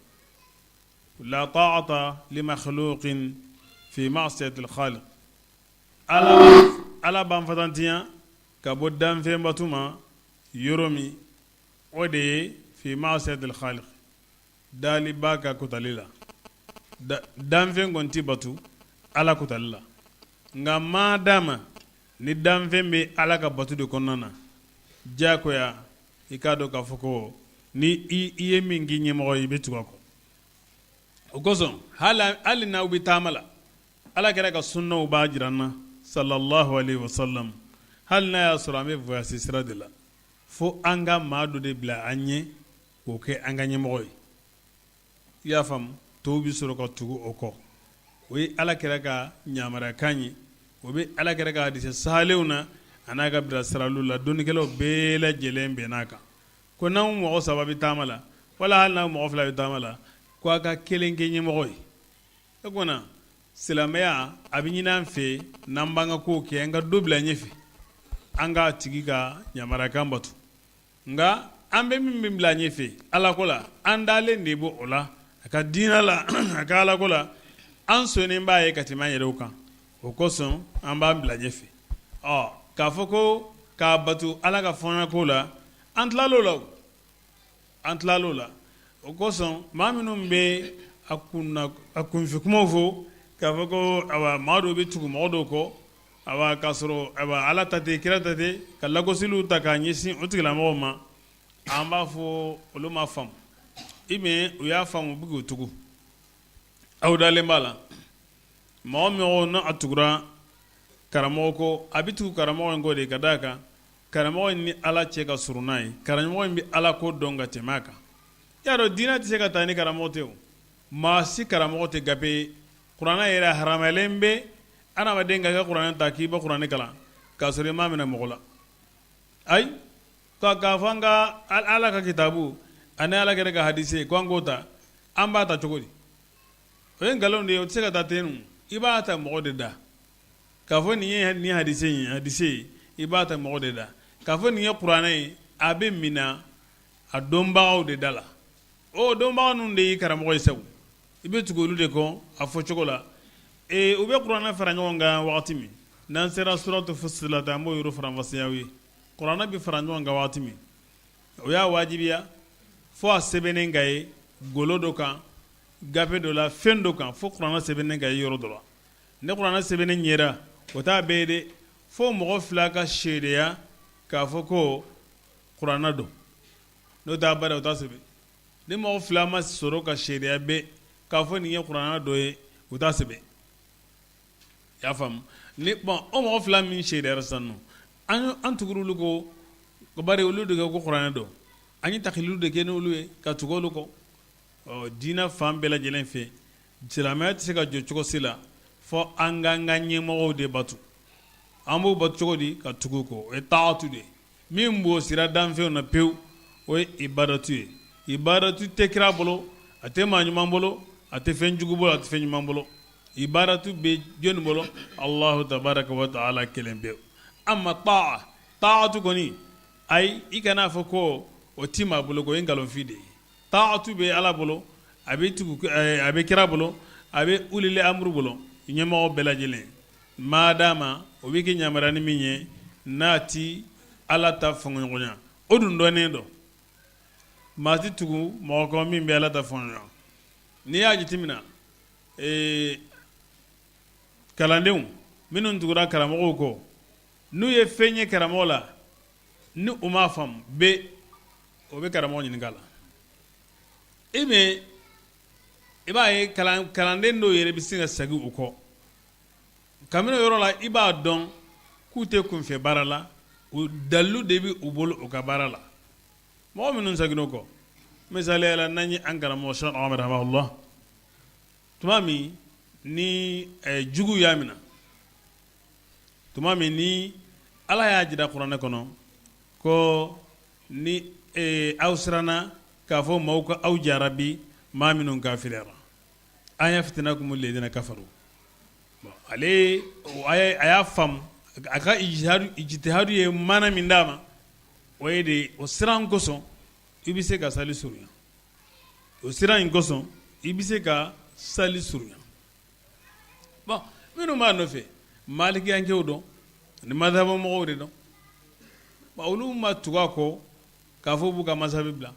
A: La ta'ata li makhluqin fi ma'siyati al-khaliq. Ala b'an fatantiya ka bɔ danfɛn bato ma yɔrɔ min, o de ye fi ma'siyati al-khaliq, daliba ka kotali la. Danfɛn kɔni tɛ bato Ala kotali la, nka maadama ni danfɛn bɛ Ala ka bato de kɔnɔna na, diyagoya i k'a dɔn k'a fɔ ko ni i ye min k'i ɲɛmɔgɔ ye, i bɛ tugu a kɔ. O kosɔn, hali n'aw bɛ taama la, Ala kira ka sunnaw b'a jira an na sallallahu alayhi wa sallam, hali n'a y'a sɔrɔ an bɛ voyage sira de la, fo an ka maa dɔ de bila an ɲɛ k'o kɛ an ka ɲɛmɔgɔ ye. I y'a faamu? Tɔw bɛ sɔrɔ ka tugu o kɔ. O ye Ala kira ka yamaruyakan ye, o bɛ Ala kira ka hadisi sahalenw na, a n'a ka bilasiraliw la. Dɔnnikɛlaw bɛɛ lajɛlen bɛnn'a kan ko n'aw mɔgɔ saba bɛ taama la, wala hali n'aw mɔgɔ fila bɛ taama la, ko a ka kelen kɛ ɲɛmɔgɔ ye. O tuma silamɛya a bɛ ɲini an fɛ, n'an b'an ka kow kɛ, an ka dɔ bila ɲɛfɛ, an k'a tigi ka yamaruyakan bato. Nka an bɛ min min bila ɲɛfɛ Ala ko la, an dalen de b'o o la, a ka diinɛ la, a ka Ala ko la, an sɔnnen b'a ye ka tɛmɛ an yɛrɛw kan. O kosɔn an b'an bila ɲɛfɛ. Ɔ, k'a fɔ ko k'a bato Ala ka fɔɲɔgɔnko la, an tilal'o la, an tilal'o la. O kosɔn maa minnu bɛ a kun a kunfɛ kumaw fɔ k'a fɔ ko awa, maa dɔw bɛ tugu mɔgɔ dɔw kɔ, awa, k'a sɔrɔ awa, Ala ta tɛ, kira ta tɛ, ka lagosiliw ta k'a ɲɛsin o tigilamɔgɔw ma, an b'a fɔ olu ma faamu, ou bien u y'a faamu, u bɛ k'u tugu. Aw dalen b'a la, mɔgɔ mɔgɔ n'a tugura karamɔgɔ kɔ, a bɛ tugu karamɔgɔ in kɔ de ka d'a kan karamɔgɔ in ni Ala cɛ ka surun n'a ye, karamɔgɔ in bɛ Ala ko dɔn ka tɛmɛ a kan. I y'a dɔn, diinɛ tɛ se ka taa ni karamɔgɔ tɛ o. Maa si karamɔgɔ tɛ gafe ye. Kuranɛ yɛrɛ haramuyalen bɛ adamaden ka kɛ kuranɛ ta k'i bɛ kuranɛ kalan k'a sɔrɔ i m'a minɛ mɔgɔ la. Ayi, k'a fɔ an ka Ala ka kitabu ani Ala kira ka hadisi ko an k'o ta, an b'a ta cogo di? O ye nkalon de ye, o tɛ se ka taa ten. I b'a ta mɔgɔ de da k'a fɔ nin ye nin hadisi ye, hadisi ye, i b'a ta mɔgɔ de da k'a fɔ nin ye kuranɛ ye. A bɛ minɛ a dɔnbagaw de da la. O dɔnbaga ninnu de y'i karamɔgɔ ye sa, i bɛ tugu olu de kɔ a fɔ cogo la. Ee, u bɛ kuranɛ fara ɲɔgɔn kan wagati min, n'an sera suratu Fussilat, an b'o yɔrɔ faranfasiya aw ye. Kuranɛ bɛ fara ɲɔgɔn kan wagati min, o y'a wajibiya fo a sɛbɛnnen ka ye golo dɔ kan, gafe dɔ la, fɛn dɔ kan, fo kuranɛ sɛbɛnnen ka ye yɔrɔ dɔ la. Ni kuranɛ sɛbɛnnen yera, o t'a bɛɛ ye dɛ, fo mɔgɔ fila ka seereya k'a fɔ ko kuranɛ don. N'o t'a bada, o t'a sɛbɛn. Ni mɔgɔ fila ma sɔrɔ ka seereya bɛɛ k'a fɔ nin ye kuranɛ dɔ ye, u t'a sɛbɛn. I y'a faamu? Ni bon, o mɔgɔ fila min seereyara sisan nɔ, an tugura olu kɔ bari olu de ko kuranɛ don. An ye takilidu de kɛ n'olu ye ka tugu olu kɔ. Ɔ, diinɛ fan bɛɛ lajɛlen fɛ, silamɛya tɛ se ka jɔ cogo si la fo an k'an ka ɲɛmɔgɔw de bato. An b'o bato cogo di? Ka tugu u kɔ. O ye taatu de ye. Min b'o sira danfɛnw na pewu, o ye ibadatu ye. Ibadatu tɛ kira bolo, a tɛ maa ɲuman bolo, a tɛ fɛn jugu bolo, a tɛ fɛn ɲuman bolo. Ibadatu bɛ jɔni bolo? Alahu tabaraka wa taala kelen pewu. Amma taa, taatu kɔni, ayi, i kan'a fɔ ko o ti maa bolo, o ye nkalonfin de ye. Taatu bɛ Ala bolo, a bɛ tugu, a bɛ kira bolo, a bɛ ulil amru bolo, ɲɛmɔgɔ bɛɛ lajɛlen. Maadama o bɛ k'i yamaruya ni min ye, n'a ti Ala ta fɔɲɔgɔnya, o dun dɔnnen don. Maa tɛ tugu mɔgɔ kɔ min bɛ Ala ta fɔɲɔgɔnya. N'i y'a jateminɛ, ee, kalandenw minnu tugura karamɔgɔw kɔ, n'u ye fɛn ye karamɔgɔ la, ni u m'a faamu bɛɛ, o bɛ karamɔgɔ ɲininka la. E bɛ i b'a ye kalanden dɔw yɛrɛ bɛ se ka segin u kɔ. Kabini o yɔrɔ la, i b'a dɔn k'u tɛ kunfɛ baara la, u dalilu de bɛ u bolo u ka baara la. Mɔgɔ minnu seginna u kɔ, misaliya la, n'an ye an karamɔgɔ Sɛki Umaru rahimahullah, tuma min ni jugu y'a minɛ, tuma min ni Ala y'a jira kuranɛ kɔnɔ ko ni aw siranna k'a fɔ maaw ka aw jarabi, maa minnu kafiriyara, an yaftinakumu ladina kafaru. Ale a y'a faamu, a ka ijtihadu ye maana min d'a ma, o ye de o siran kosɔn i bɛ se ka sali surunya. O siran in kosɔn i bɛ se ka sali surunya. Bon, minnu b'a nɔfɛ, malikiyankɛw dɔn ani mazhabu mɔgɔw de dɔn. Bon, olu ma tugu a kɔ k'a fɔ b'u ka mazhabi bila.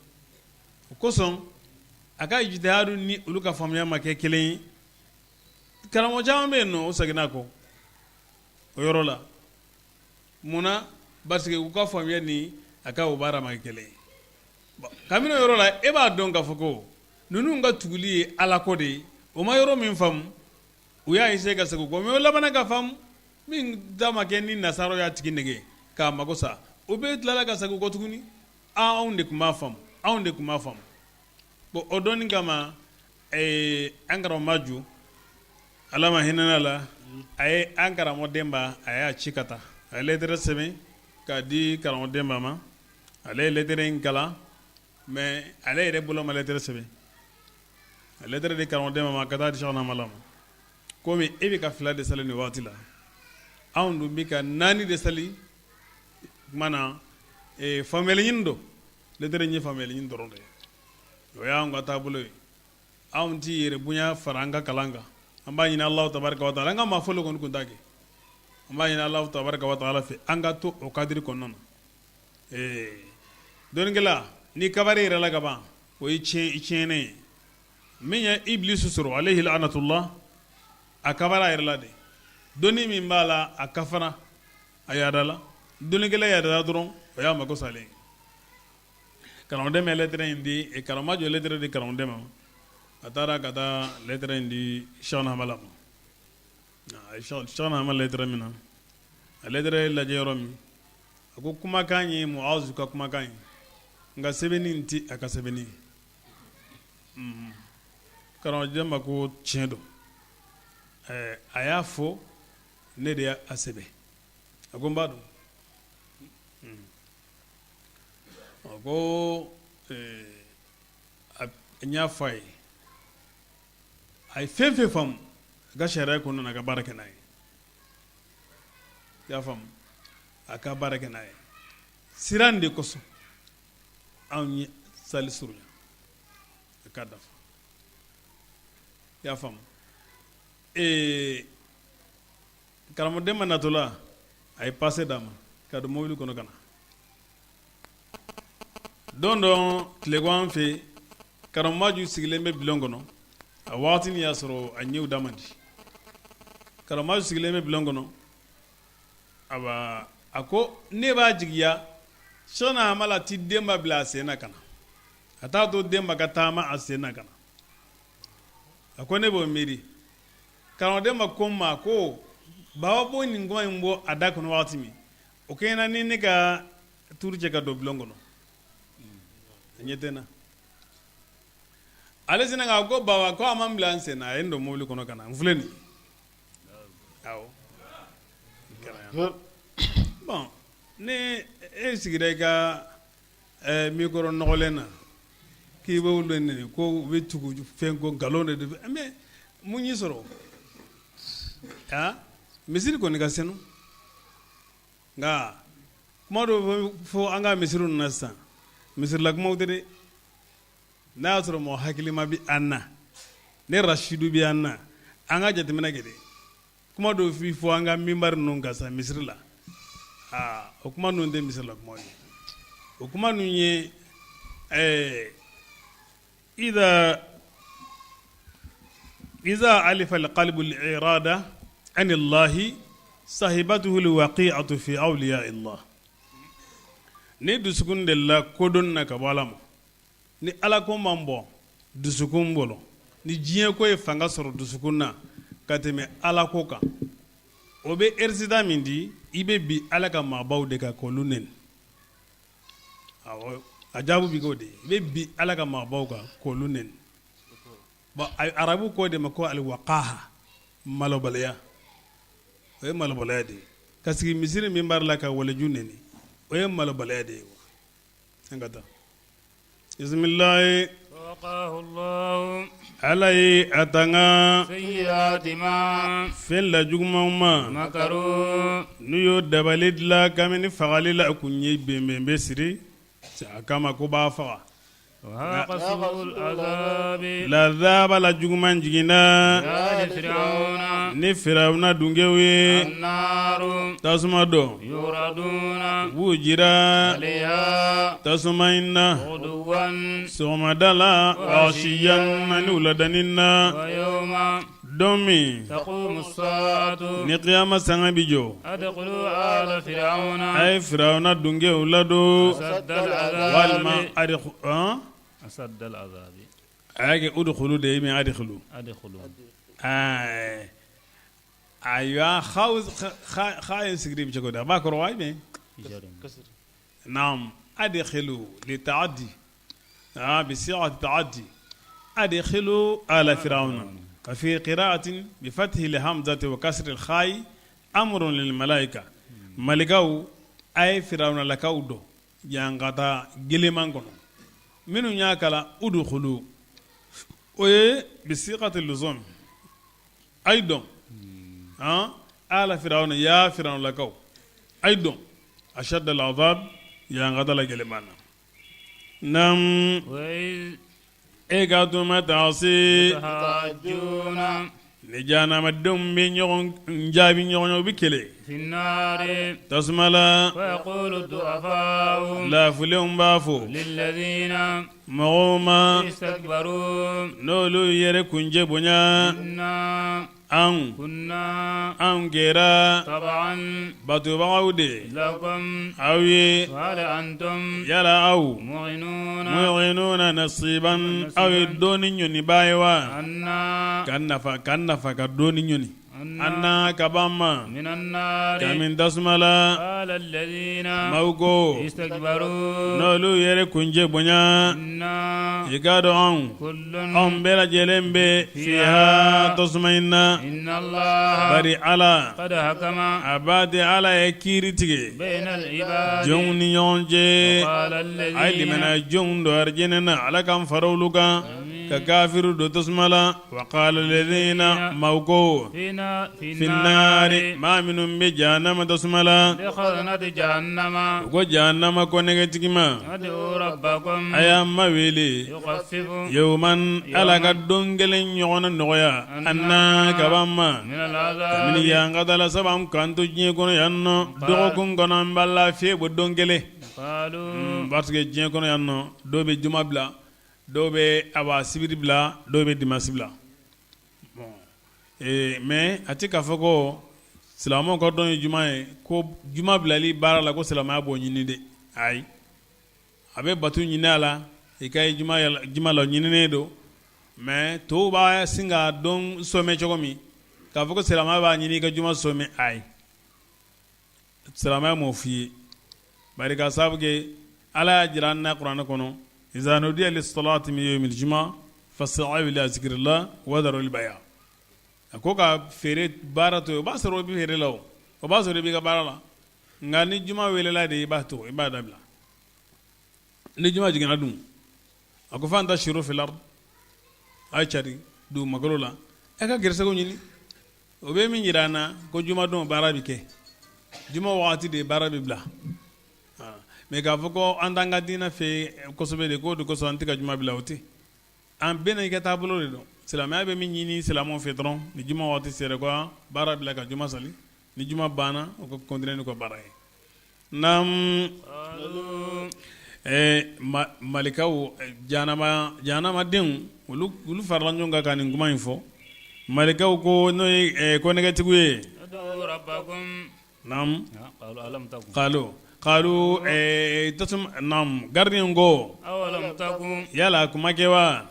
A: O kosɔn a ka ijtihadu ni olu ka faamuya ma kɛ kelen ye. Karamɔgɔ caman bɛ yen nɔ, o seginna a kɔ o yɔrɔ la. Munna? Parce que u ka faamuya ni a ka o baara ma kɛ kelen ye. Bon, kabini o yɔrɔ la, e b'a dɔn k'a fɔ ko ninnu ka tuguli ye Ala ko de ye. O ma yɔrɔ min faamu, u y'a essayer ka segin o kɔ, mais o labanna ka faamu. Min ta ma kɛ ni nasaraw y'a tigi nɛgɛ k'a mago sa, o bɛɛ tilala ka segin o kɔ tuguni. Anw de tun b'a faamu, anw de tun b'a faamu. Bon, o dɔnni kama, an karamɔgɔ Maju, Ala ma hinɛ la, a ye an karamɔgɔ Denba, a y'a ci ka taa, a ye lɛtɛrɛ sɛbɛn k'a di karamɔgɔ Denba ma. Ale ye lɛtɛrɛ in kalan, mais ale yɛrɛ bolo ma lɛtɛrɛ sɛbɛn. A lɛtɛrɛ di karamɔgɔ Denba ma ka taa di Sɛki Hamala ma. Komi e bɛ ka fila de sali nin waati la, anw dun bɛ ka naani de sali. Tuma na faamuyali ɲini don, lɛtɛrɛ in ye faamuyali ɲini dɔrɔn de ye. O y'an ka taabolo ye. Anw tɛ yɛrɛ bonya fara an ka kalan kan. An b'a ɲini Alahu tabaraka wa taala, an ka maa fɔlɔ kɔni tun t'a kɛ. An b'a ɲini Alahu tabaraka wa taala fɛ, an ka to o cadre kɔnɔna na. Ee, dɔnnikɛla, n'i kabara i yɛrɛ la ka ban, o ye tiɲɛnen ye. Min ye Ibilisu sɔrɔ, alayhi laanatullah, a kabara a yɛrɛ la de. Dɔnni min b'a la, a kafara, a yaadala. Dɔnnikɛla yaadala dɔrɔn, o y'a mako salen ye. Karamɔgɔden ma lɛtɛrɛ in di, karamɔgɔ Maju ye lɛtɛrɛ di karamɔgɔden ma. A taara ka taa lɛtɛrɛ in di Sɛki Hamala ma. Sɛki Hamala lɛtɛrɛ min na, a lɛtɛrɛ lajɛ yɔrɔ min, a ko kumakan ye Muazu ka kumakan ye, nka sɛbɛnni in tɛ a ka sɛbɛnni ye. Karamɔgɔ Denba ko tiɲɛ don, a y'a fɔ ne de y'a sɛbɛn. A ko n b'a dɔn. A ko n y'a fɔ a ye, a ye fɛn fɛn faamu a ka sariya kɔnɔna na, a ka baara kɛ n'a ye. I y'a faamu, a ka baara kɛ n'a ye. Siran de kosɔn anw ye sali surunya a k'a dafa i y'a faamu ee karamɔgɔden ma natɔla a ye pase d'a ma ka don mobili kɔnɔ ka na don dɔ tilegan fɛ karamɔgɔ Maju sigilen bɛ bulon kɔnɔ a waati y'a sɔrɔ a ɲɛw da man di karamɔgɔ Maju sigilen bɛ bulon kɔnɔ a ko ne b'a jigiya Sɛkina Hamala tɛ Denba bila a sen na ka na a t'a to Denba ka taama a sen na ka na a ko ne b'o miiri karamɔgɔ Denba ko n ma ko baba b'o nin kuma in bɔ a da kɔnɔ waati min o kɛɲɛna ni ne ka turu cɛ ka don bulon kɔnɔ a ɲɛ tɛ n na ale sinna k'a ko baba ko a ma n bila n sen na a ye n don mobili kɔnɔ ka na n filɛ nin awɔ bon ni e sigira i ka micro nɔgɔlen na k'i bɛ olu neni ko u bɛ tugu fɛn ko nkalon de don mais mun y'i sɔrɔ misiri kɔni ka senu nka kuma dɔ bɛ fɔ an ka misiri ninnu na sisan misirila kumaw tɛ dɛ n'a y'a sɔrɔ mɔgɔ hakilima bɛ an na ne rasidu bɛ an na an ka jateminɛ kɛ dɛ kuma dɔw fi fɔ an ka minbari ninnu kan sa misiri la aa o kuma ninnu tɛ misiri la kuma ye o kuma ninnu ye ɛɛ إذا إذا ألف القلب الإعراض عن الله صحبته الوقيعة في أولياء الله ni dusukun delila kodɔn na ka bɔ ala ma ni ala ko man bon dusukun bolo ni diɲɛ ko ye fanga sɔrɔ dusukun na ka tɛmɛ ala ko kan o bɛ résultat min di i bɛ bin ala ka maabaw de kan k'olu neni A jaabi bɛ k'o de ye i bɛ bin ala ka maabaw kan k'olu neni bon arabu k'o de ma ko alwaqaha malobaliya o ye malobaliya de ye ka sigi misiri minbari la ka waliju neni o ye malobaliya de ye an ka taa bisimilahi ala ye a tanga fɛn la jugumanw ma n'u y'o dabali dilan kabini fagali la kun ye bɛnbɛn bɛ siri a kama ko b'a faga Lazaba la juguman jiginna ni firawuna dungew ye tasuma dɔ u b'u jira tasuma in na sɔgɔmada la ashiyan ani wuladanin na don min ni kiyama sanga bɛ jɔ a ye firawuna dungew ladon walima a y'a kɛ udkhulu de ye min adkhilu ayiwa xa in sigiri bɛ cogo di a b'a kɔrɔ wa naam adkhilu litaaddi bi sighati taaddi adkhilu ala firawuna wa fi qira'atin bi fathi lhamzati wa kasri lkha'i amrun lil malaika malikaw a ye firawunalakaw don ɲangata gɛlɛnman kɔnɔ minnu y'a kalan udkhulu o ye bi sighati luzum a ye don ala firawuna ya firawunalakaw a ye don ashadda al'azab ɲangata la gɛlɛnman na naam e ka tuma taasi ni jahanamadenw bɛ ɲɔgɔn jaabi ɲɔgɔn ye u bɛ kɛlɛ tasuma la laafulenw b'a fɔ mɔgɔw ma n'olu yɛrɛ kuncɛ bonya anw anw kɛra batobagaw de aw ye yala aw mughinuna nasiban aw ye dɔɔni ɲɔnibaa ye wa ka nafa ka nafa ka dɔɔni ɲɔni anna ka b'an ma kamin tasuma la maaw ko n'olu yɛrɛ kuncɛ bonya i k'a dɔn anw anw bɛɛ lajɛlen bɛ fiha tasuma in na bari ala a b'a di ala ye kiiri tigɛ jɔnw ni ɲɔgɔn cɛ a ye limaniya jɔnw don arijinɛ na ala k'an fara olu kan ka kafiriw don tasuma la wa qala alladhina maaw ko Fi naari maa minnu bɛ jahanama tasuma la u ko jahanama konnɛgɛtigi ma a y'a ma wele yawman ala ka don kelen ɲɔgɔn nɔgɔya anna ka bɔ an ma kabini yan ka taa la sabu an k'an to diɲɛ kɔnɔ yan nɔ dɔgɔkun kɔnɔ an b'a lafiya bɔ don kelen parce que diɲɛ kɔnɔ yan nɔ dɔw bɛ juma bila dɔw bɛ awa sibiri bila dɔw bɛ dimasi bila mais a tɛ k'a fɔ ko silamɛw ka don ye juma ye ko juma bilali baara la ko silamɛya b'o ɲini dɛ ayi a bɛ bato ɲini a la i ka ye juma la ɲininen don mais tɔw b'a sin ka don sɔmɛ cogo min k'a fɔ ko silamɛya b'a ɲini i ka juma sɔmɛ ayi silamɛya m'o f'i ye bari ka sababu kɛ ala y'a jira an na kuranɛ kɔnɔ iza nudiya lissalati min yawmil juma fas'aw ila zikrillah wa dharul bay' a ko ka feere baara to yen o b'a sɔrɔ i bɛ feere la o o b'a sɔrɔ i b'i ka baara la nka ni juma welela de i b'a to i b'a dabila ni juma jiginna dun a ko fantashiru fil ard a ye cari dugumakolo la e ka gɛrɛsɛgɛw ɲini o bɛ min jira an na ko jumadon baara bɛ kɛ juma wagati de baara bɛ bila mais k'a fɔ ko an t'an ka diinɛ fɛ kosɛbɛ de k'o de kosɔn an tɛ ka juma bila o tɛ an bɛɛ n'i ka taabolo de don silamɛya bɛ min ɲini silamɛw fɛ dɔrɔn ni juma waati sera ko baara bila ka juma sali ni juma banna u ka continuer n'u ka baara ye naamu malikaw jahanamadenw olu farala ɲɔgɔn kan ka nin kuma in fɔ malikaw ko n'o ye konnɛgɛtigiw ye naamu Qalu tasuma gardien ko yala a kuma kɛ wa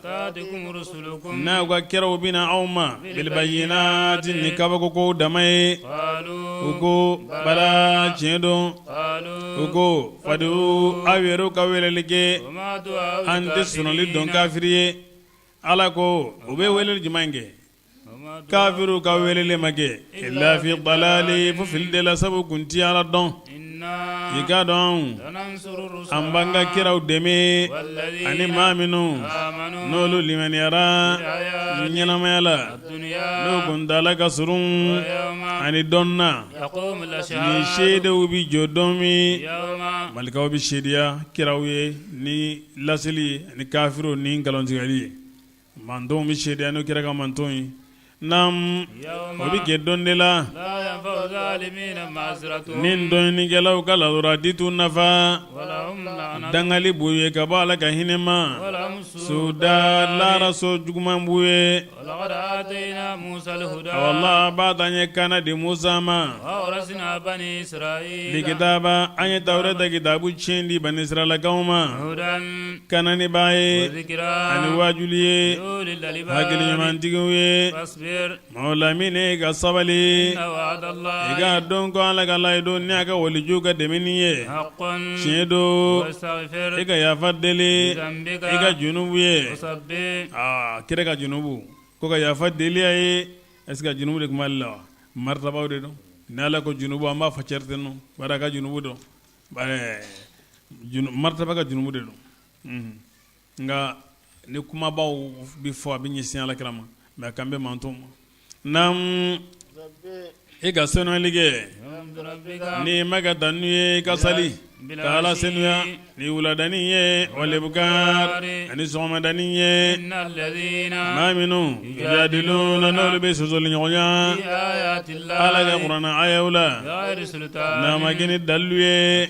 A: n'aw ka kiraw bɛ na aw ma bil bayyinati ni kabako ko dama ye u ko bala tiɲɛ don u ko fad'u aw yɛrɛ ka weleli kɛ an tɛ sɔnli dɔn kafiri ye ala ko u bɛ weleli jumɛn kɛ Kafiriw ka weleli ma kɛ illa fi dalali fo fili de la sabu kun tɛ ala dɔn i k'a dɔn an b'an ka kiraw dɛmɛ ani maa minnu n'olu limaniyara ɲɛnamaya la n'o kuntaala ka surun ani don na ni seedew bɛ jɔ don min malikaw bɛ seedeya kiraw ye ni laseli ani kafiriw ni nkalontigɛli ye Mantɔnw bɛ seedeya n'o kira ka mantɔn ye naamu o bɛ kɛ don de la ni tɔɲɔnikɛlaw ka ladɔrɔ di t'u nafa dangali b'u ye ka bɔ ala ka hinɛ ma su'u dar lahara so juguman b'u ye wala b'a an ye kana di musa ma likitaba an ye tawureta kitabu tiɲɛ di bani israilakaw ma kananibaa ye ani wajuli ye hakili ɲumantigiw ye maa lamini ka sabali i k'a dɔn ko ala ka layidu ni a ka waliju ka dɛmɛni ye tiɲɛ don i ka yafa deli i ka junubu ye aa kira ka junubu ko ka yafa deli a ye est-ce que junubu de tun b'ale la wa maritabaw de don ni ala ko junubu an b'a fɔ cɛri ten nɔ bari a ka junubu dɔn Martaba ka junubu de don nka ni kumabaw bɛ fɔ a bɛ ɲɛsin ala kira ma mais a kan bɛ mantɔn ma naamu e ka senuyali kɛ ni ma ka dan ye i ka sali ka ala senuya ni wuladani ye wal ibkar ani sɔgɔmadani ye maa minnu yujadiluna n'olu bɛ sɔsɔli ɲɔgɔnya ala ka kuranɛ ayaw la n'a ma kɛ ni dalilu ye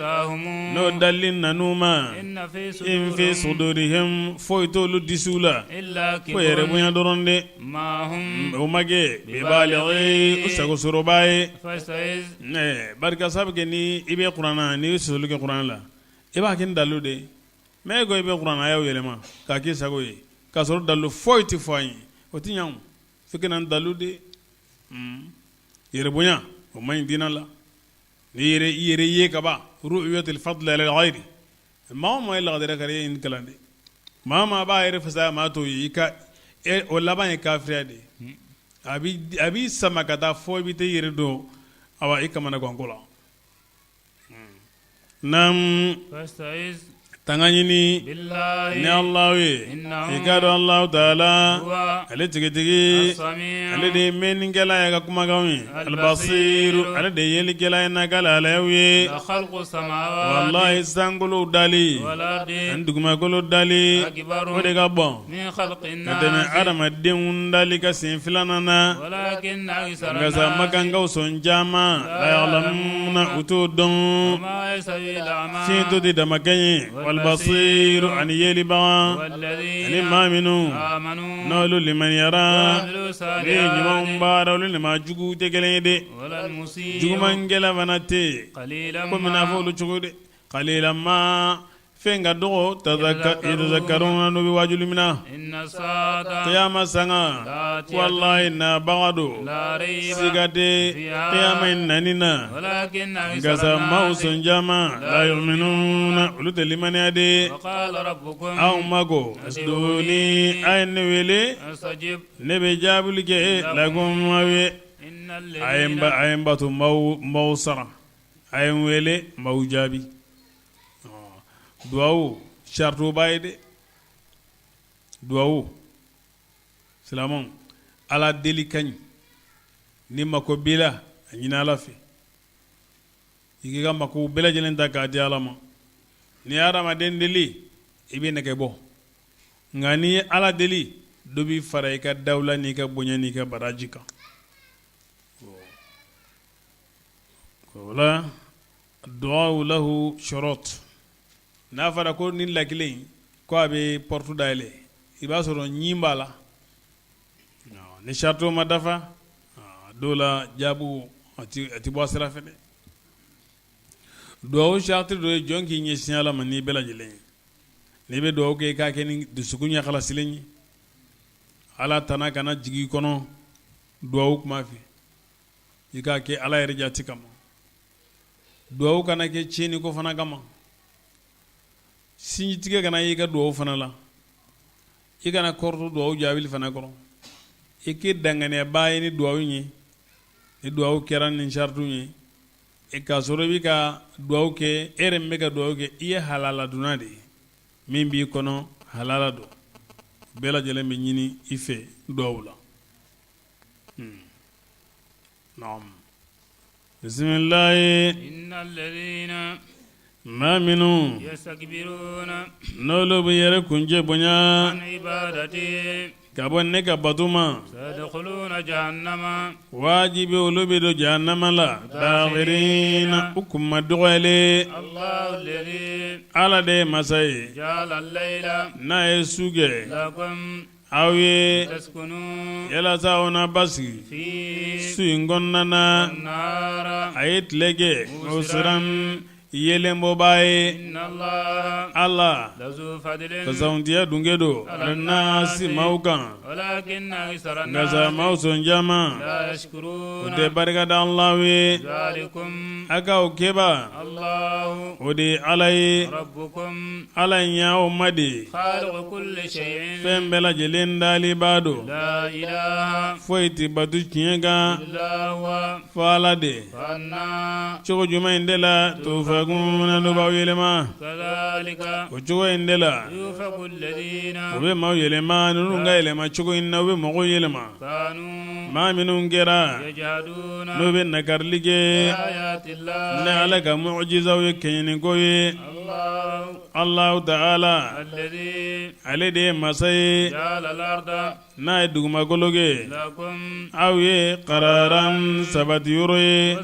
A: n'o dalilu nan'u ma in fi sudurihim foyi t'olu disiw la fo yɛrɛbonya dɔrɔn de o ma kɛ bibalighi u sagosɔrɔbaa ye barika sabu kɛ ni i bɛ kuranɛ n'i bɛ sɔsɔli kɛ kuranɛ la i b'a kɛ ni dalilu de ye mais e ko i bɛ kuranɛ ayaw yɛlɛma k'a k'i sago ye k'a sɔrɔ dalilu foyi tɛ fɔ an ye o tɛ ɲɛ fo ka na ni dalilu de ye yɛrɛbonya o man ɲi diinɛ la n'i yɛrɛ i yɛrɛ ye kaban ru'yatul fadli ala al-ghayri maa o maa ye lagadara kari ye nin kalan de maa o maa b'a yɛrɛ fisaya maa tɔw ye i ka o laban ye kafiriya de ye a b'i sama ka taa fo i bɛ taa i yɛrɛ don awa i kamanaganko la naamu. Tanga ɲini ni Alahu ye i k'a dɔn Alahu taala ale tigitigi ale de ye mɛnnikɛla ye ka kumakanw ye alibasiru ale de ye yelikɛla ye n'a ka lahalayaw ye walahi sankolow dali ani dugumakolo dali o de ka bon ka tɛmɛ adamadenw dali kan sen filanan na nka sa makankaw sɔn caman la ya'lamuna u t'o dɔn fiyentɔ tɛ damakɛɲɛ walibasiru ani yelibaga ani maa minnu n'olu limaniyara n'u ye ɲumanw baara olu ni maa juguw tɛ kelen ye dɛ jugumankɛla fana tɛ yen komi n'a fɔ olu cogo dɛ qalilan ma fɛn ka dɔgɔ tazakkaruna n'u bɛ waajuli minɛ kiyama sanga walahi nabaga don siga tɛ kiyama in nani na nka sa maaw sɔn caman la yuminuna olu tɛ limaniya de aw ma ko uduni a ye ne wele ne bɛ jaabili kɛ lakum aw ye a ye n bato n b'aw sara a ye n wele n b'aw jaabi duwawu sarituba ye dɛ duwawu silamɛw ala deli ka ɲi ni mako b'i la a ɲini ala fɛ i k'i ka mako bɛɛ lajɛlen ta k'a di ala ma n'i ye hadamaden deli i bɛ nɛgɛ bɔ nka n'i ye ala deli dɔ b'i fara i ka dawula n'i ka bonya n'i ka baraji kan o la duwawu lahu shurut n'a fɔra ko ni lakile in ko a bɛ porte dayɛlɛ i b'a sɔrɔ ɲin b'a la ni sarito ma dafa dɔw la jaabu a tɛ bɔ sira fɛ dɛ duwawu sariti dɔ ye jɔn k'i ɲɛsin ala ma n'i bɛɛ lajɛlen ye n'i bɛ duwawu kɛ i k'a kɛ ni dusukun ɲɛkalasilen ye ala tana kana jigin i kɔnɔ duwawu kuma fɛ i k'a kɛ ala yɛrɛ jati kama duwawu kana kɛ tiɲɛni ko fana kama sinjitigɛ kana y'i ka duwawu fana la i kana kɔrɔtɔ duwawu jaabili fana kɔrɔ i kɛ danganiyabaa ye ni duwawu ye ni duwawu kɛra ni saritiw ye e k'a sɔrɔ i bɛ ka duwawu kɛ e yɛrɛ min bɛ ka duwawu kɛ i ye halaladunna de ye min b'i kɔnɔ halala don bɛɛ lajɛlen bɛ ɲini i fɛ duwawu la Naam bisimilahi maa minnu n'olu bɛ yɛrɛ kuncɛ bonya ka bɔ ne ka bato ma wajibi olu bɛ don jahanama la dakhirina u kunma dɔgɔyalen ala de ye masa ye n'a ye su kɛ Aw ye yalasa aw na basigi su in kɔnɔna na a ye tile kɛ mubsiran yeelenbɔba ye ala fisamantiya dunke don ala nasi maaw kan nka sa maaw sɔn caman o tɛ barika da ala ye a ka o kɛba o de ye ala ye ala in y'aw ma de ye fɛn bɛɛ lajɛlen dalibaa don foyi tɛ bato tiɲɛ kan fo ala de cogo jumɛn in de la tufakuna n'u b'aw yɛlɛma o cogo in de la u bɛ maaw yɛlɛma ninnu ka yɛlɛma cogo in na u bɛ mɔgɔw yɛlɛma maa minnu kɛra n'u bɛ nakarili kɛ ni ala ka mujizaw ye kɛɲɛniko ye Allahu ta'ala ale de ye masa ye n'a ye dugumakolo kɛ aw ye qararan sabati yɔrɔ ye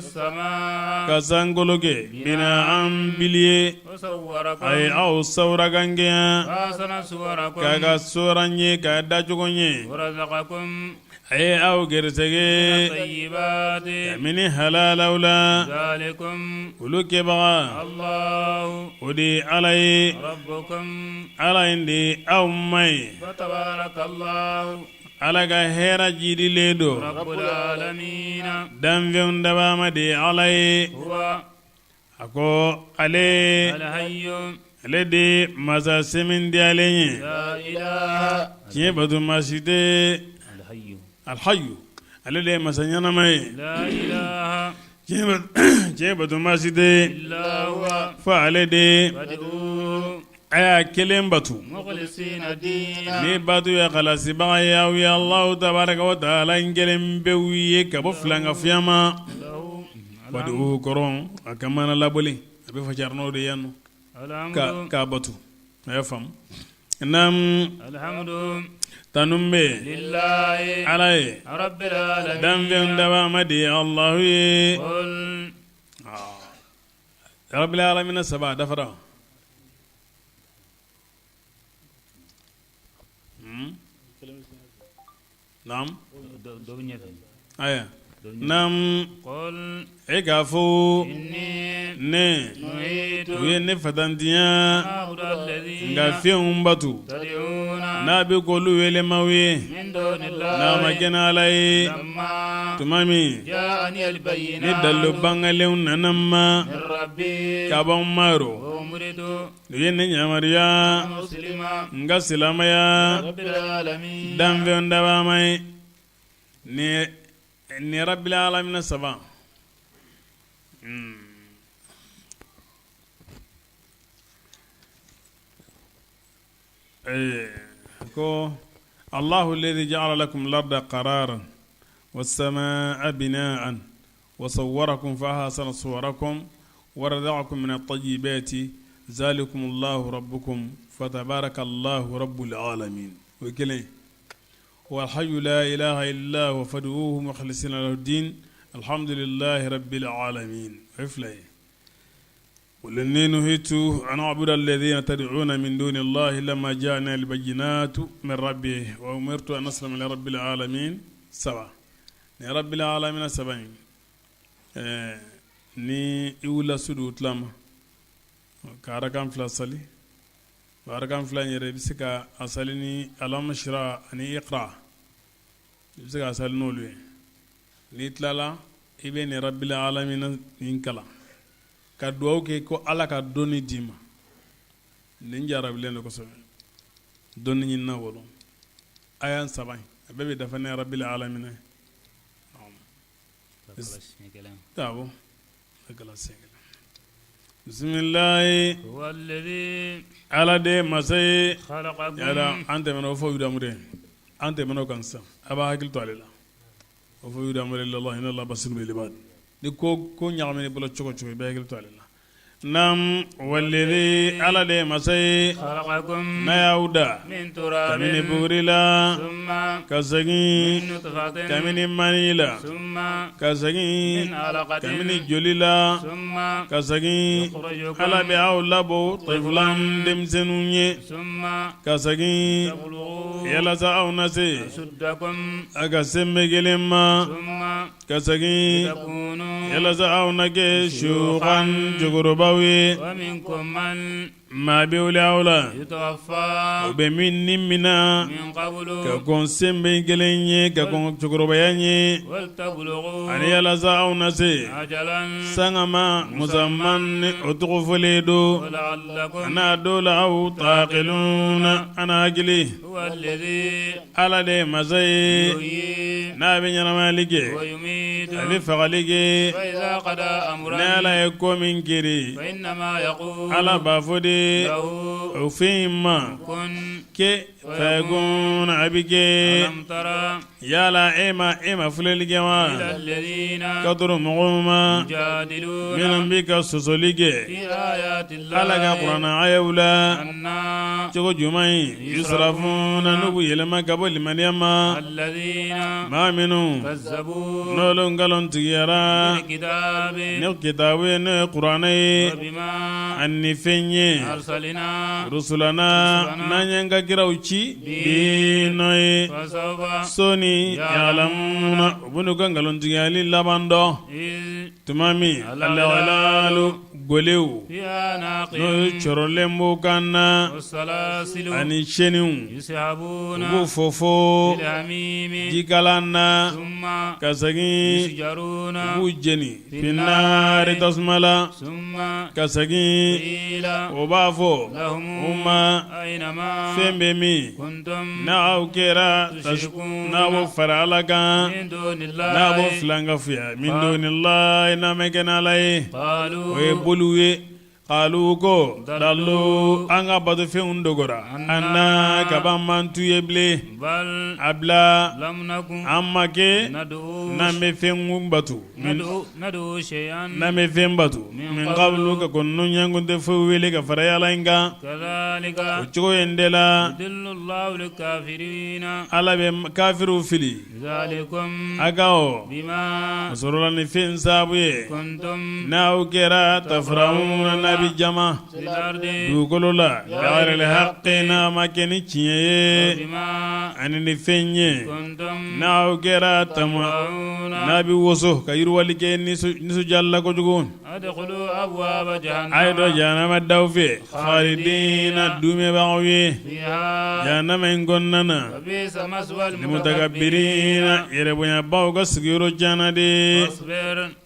A: ka sankolo kɛ bina'an bili ye a ye aw sawura kan kɛ k'a ka sura ɲɛ k'a dacogo ɲɛ A ye aw gɛrɛsɛgɛ kabini halalaw la olu kɛbaga o de ye ala ye ala in de ye aw ma ye ala ka hɛrɛ jidilen don danfɛnw dabaa ma de ye ala ye a ko ale ale de ye masa sɛmɛntiyalen ye tiɲɛ bato maa si tɛ alhayu ale de ye masa ɲɛnama ye tiɲɛ bato maa si tɛ fo ale de. A y'a kelen batu ni batu ye halasibaga ye aw ye Alahu tabaraka wa taala n kelen pewu ye ka bɔ filankafoya ma badu kɔrɔ a ka mana labɔlen a bɛ fɔ n'o de yan nɔ k'a batu a y'a faamu naamu tanu bɛ Ala ye danfɛn dabaa de ye Alahu ye Rabbil alamina saba a dafara naamu aya naamu e k'a fɔ ne u ye ne fatantiya n ka fɛnw batu n'a bɛ k'olu wele maaw ye n'a ma kɛ n'Ala ye tuma min ni dalilu bangelenw nana n ma ka bɔ n ma yɔrɔ u ye ne yamaruya n ka silamɛya danfɛn dabaa ma ye ni rabbil alamina saba ko Allahu alladhi ja'ala lakum al-arda qararan was-samaa bina'an wa sawwarakum fa ahsana suwarakum wa razaqakum min at-tayyibati zalikum Allahu rabbukum fatabaraka Allahu rabbul alamin o ye kelen huwa al-hayyu la ilaha illa huwa fad'uhu mukhlisina lahu ad-din alhamdulillahi rabbil alamin o ye fila ye Qul inni nuhitu an a'buda alladhina tad'una min duni Allahi lamma ja'ani al-bayyinatu min rabbi wa umirtu an aslima li rabbil alamin saba ni rabbil alamin saba in ni i wulila su dugutila ma ka arakan fila sali arakan fila in yɛrɛ i bɛ se ka a sali ni alam shrah ani iqra i bɛ se k'a sali n'olu ye n'i tilala i bɛ nin rabbil alamin nin kalan ka dugawu kɛ ko Ala ka dɔnni d'i ma nin jarabilen don kosɛbɛ dɔnni ɲinina bolo aya saba in a bɛɛ bɛ dafa ni rabbil alamina ye awɔ bisimilayi Ala de masa ye an tɛmɛna o fɔ an tɛmɛna o kan sisan a b'a hakili to ale la o fɔ la basirun bil ibad ni ko ko ɲagamina i bolo cogo cogo i bɛ hakili to ale la naam walladhi Ala de ye masa ye n'a y'aw da kabini buguri la ka segin kabini mani la ka segin kabini joli la ka segin Ala bɛ aw labɔ tiflan denmisɛnninw ye ka segin yalasa aw na se a ka senbe kelen ma ka segin yalasa aw na kɛ shuyukhan cɛkɔrɔbaw ye maa bɛ wuli aw la o bɛ min ni minɛ ka kɔn senbe kelen ɲɛ ka kɔn cɛkɔrɔbaya ɲɛ ani yalasa aw na se sanga ma musamman ni o tɔgɔ fɔlen don n'a dɔw la aw taqiluna a na hakili Ala de ye masa ye n'a bɛ ɲɛnamayali kɛ a bɛ fagali kɛ ni Ala ye ko min kiri Ala b'a fɔ de o fɛn in ma kɛ fayakun a bɛ kɛ yala e ma e ma filɛli kɛ wa ka tɔrɔ mɔgɔw ma minnu bɛ ka sɔsɔli kɛ Ala ka kuranɛ ayaw la cogo jumɛn in yusrafuna n'u b'u yɛlɛma ka bɔ limaniya ma maa minnu n'olu nkalon tigiyara ni kitabu ye n'o ye kuranɛ ye ani fɛn ye rusulana n'an y'an ka kiraw ci bi n'o ye sɔɔni ya'lamuna u bɛn'u ka nkalontigiyali laban dɔn tuma min al-aghlalu gɛlɛw n'o cɔrɔlen b'u kan na ani chaînew u b'u fɔ fo jikalan na ka segin u b'u jeni finnari tasuma la ka segin o b'a fɔ u ma fɛn bɛ min n'aw kɛra n'a b'o fara Ala kan n'a b'o filankafoya min dunillahi n'a ma kɛ n'Ala ye o ye boliw ye. Qalu ko dallu an ka batofɛnw dogora anna kaban an t'u ye bilen a bila an ma kɛ n'an bɛ fɛn bato n'an bɛ fɛn bato min qablu ka kɔn ninnu ɲɛ kun tɛ foyi wele ka fara ala in kan o cogo in de la ala bɛ kafiriw fili a ka o sɔrɔla ni fɛn sabu ye n'aw kɛra tafrahuna n'a bɛ jama dugukolo la bighayril haqqi n'a ma kɛ ni tiɲɛ ye ani ni fɛn ye n'aw kɛra n'a bɛ waso ka yiriwali kɛ nisɔndiya la kojugu a ye don jahanama daw fɛ khalidina duumɛbagaw ye jahanama in kɔnɔna na limutakabirina yɛrɛbonyabaw ka sigiyɔrɔ caana de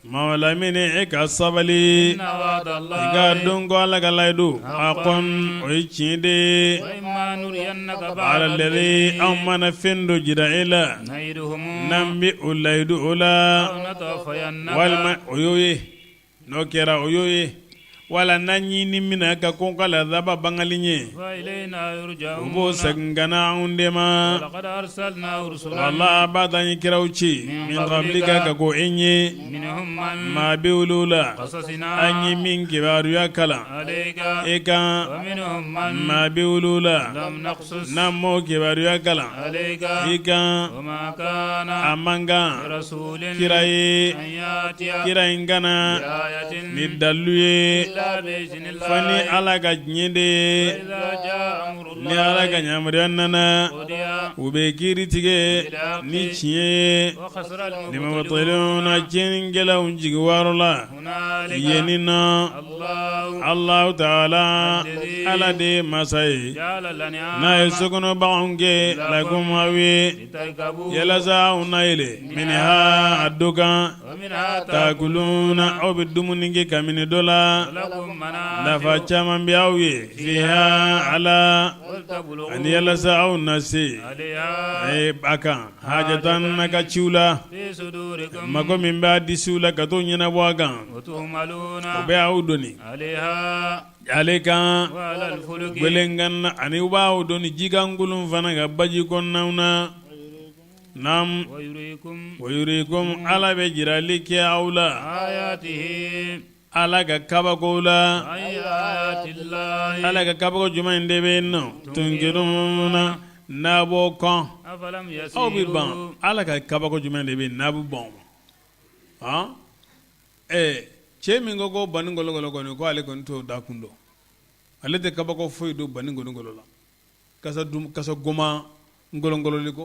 A: maa lamini e ka sabali i k'a dɔn ko ala ka layidu haqqun o ye tiɲɛ de ye alladhi anw mana fɛn dɔ jira e la n'an bɛ o layidu o la walima o y'o ye n'o kɛra o y'o ye wala n'an y'i ni minɛ ka kɔn ka lazaba bangali ɲɛ u b'o segin ka na anw de ma wala abada an ye kiraw ci min qablika ka kɔn e ɲɛ maa bɛ olu la an ye min kibaruya kalan e kan maa bɛ olu la n'an m'o kibaruya kalan i kan a man kan kira ye kira in ka na ni dalu ye fo ni ala ka diɲɛ de ye ni ala ka yamaruya nana u bɛ kiiri tigɛ ni tiɲɛ ye limubtiluna tiɲɛnikɛlaw jigi warola yen nɔ Alahu taala ala de ye masa ye n'a ye sokɔnɔ baganw kɛ lakum aw ye yalasa aw na yɛlɛ minha a dɔ kan takuluna aw bɛ dumuni kɛ kabini dɔ la nafa caman bɛ aw ye fiha a la ani yalasa aw na se a kan hajatan a ka ciw la mago min b'a disiw la ka t'o ɲɛnabɔ a kan o bɛ aw doni ale kan gɛlɛnkan na ani u b'aw doni jikankolon fana ka baji kɔnɔnaw na naam wa yurikum ala bɛ jirali kɛ aw la ala ka kabakow la ala ka kabako jumɛn in de bɛ yen nɔ tunkiruna n'a b'o kɔn aw bɛ ban ala ka kabako jumɛn de bɛ yen n'a bɛ ban o ma cɛ min ko ko baninkɔlɔnkɔlɔ kɔni ko ale kɔni t'o da kun dɔn ale tɛ kabako foyi dɔn baninkɔlɔnkɔlɔ la kasa dum kasa goman nkɔlɔnkɔlɔli kɔ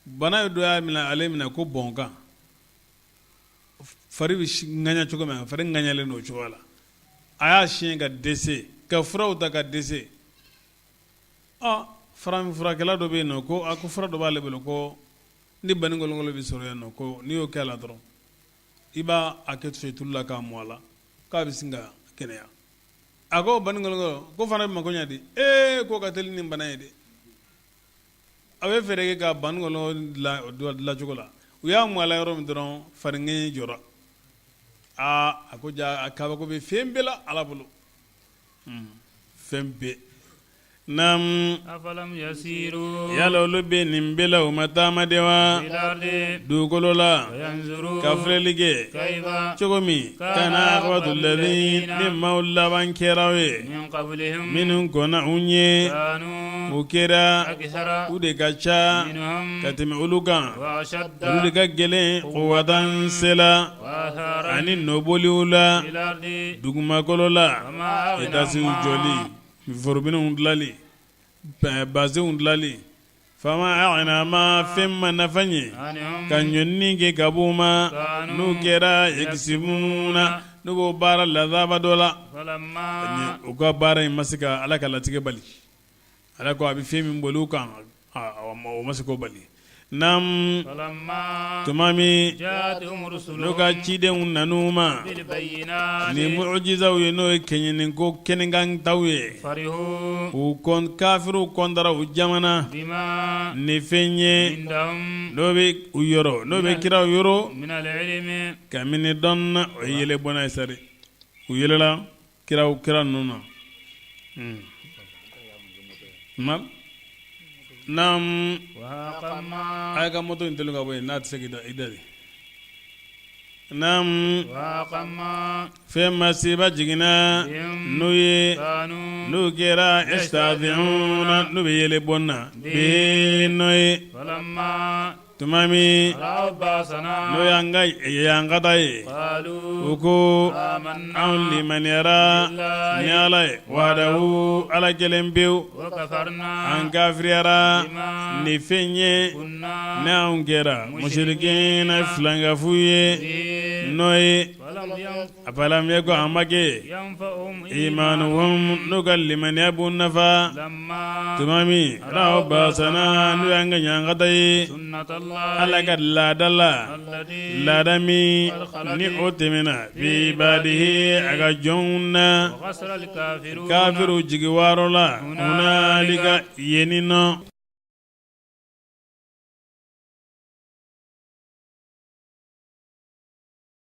A: bana ye dɔ y'a minɛ ale minɛ ko bɔnkan fari bɛ ŋaɲa cogo min fari ŋaɲalen don o cogo la a y'a siɲɛ ka dɛsɛ ka furaw ta ka dɛsɛ farafin furakɛla dɔ bɛ yen nɔ ko a ko fura dɔ b'ale bolo ko ni baninkɔlɔnkɔlɔ bɛ sɔrɔ yan nɔ ko n'i y'o kɛ a la dɔrɔn i b'a a kɛ tulu la k'a mɔ a la k'a bɛ sin ka kɛnɛya a ko baninkɔlɔnkɔlɔ ko fana bɛ mako ɲɛ di ee k'o ka teli ni bana ye dɛ a bɛ fɛɛrɛ kɛ ka baninkɔlɔnkɔlɔ dilan cogo la u y'a mɔ a la yɔrɔ min dɔrɔn fari ŋɛɲɛ jɔra aa a ko jaa kabako bɛ fɛn bɛɛ la ala bolo fɛn bɛɛ Naamu
B: afalam yasiru
A: yala olu bɛ nin bɛɛ la u ma taama de wa
B: fil ardi
A: dugukolo la
B: fayanzuru
A: ka filɛli kɛ
B: kayfa
A: cogo min kana aqibatu alladhina ni maaw laban kɛra u ye
B: min qablihim
A: minnu kɔnna u ɲɛ
B: kanu
A: u kɛra
B: akthara
A: u de ka ca
B: minhum
A: ka tɛmɛ olu kan
B: wa ashadda
A: olu de ka gɛlɛn quwwatan se la
B: wa atharan
A: ani nɔboliw la
B: fil ardi
A: dugumakolo la
B: wa ma aghna
A: etasiw jɔli Forobinɛw dilanli basenw dilanli fama aghna ma fɛn ma nafa ɲɛ ka ɲɔni kɛ ka b'u ma n'u kɛra yaksibuna n'u b'o baara lazaba dɔ la u ka baara in ma se ka ala ka latigɛ bali ala ko a bɛ fɛn min boli u kan o ma se k'o bali Naamu tuma min n'u ka cidenw nan'u ma ni mujizaw ye n'o ye kɛɲɛni ko kɛnɛkan taw ye u kafiriw kɔntara u jamana ni fɛn ye n'o bɛ u yɔrɔ n'o bɛ kiraw yɔrɔ kabini dɔn na o ye yɛlɛ bɔnna ye sari. U yɛlɛla kiraw kira ninnu na. Naam, a ye ka moto in tulu ka bɔ yen n'a tɛ se k'i da i da de. Naam, fɛn masiba jiginna n'u ye n'u kɛra yastahzi'una n'u bɛ yɛlɛ bɔ na bihi n'o ye. Tuma min n'o y'an ka ɲankata ye u ko anw limaniyara ni ala ye wahdahu ala kelen pewu an kafiriyara ni fɛn ye ni anw kɛra mushrikina filankafow ye n'o ye A falam yaku a ma kɛ imanuhum n'u ka limaniya b'u nafa tuma min ra'aw ba'sana n'u y'an ka ɲankata ye ala ka laada la laada min ni o tɛmɛna fi ibadihi a ka jɔnw na kafiriw jigi waarala hunalika yen nɔ.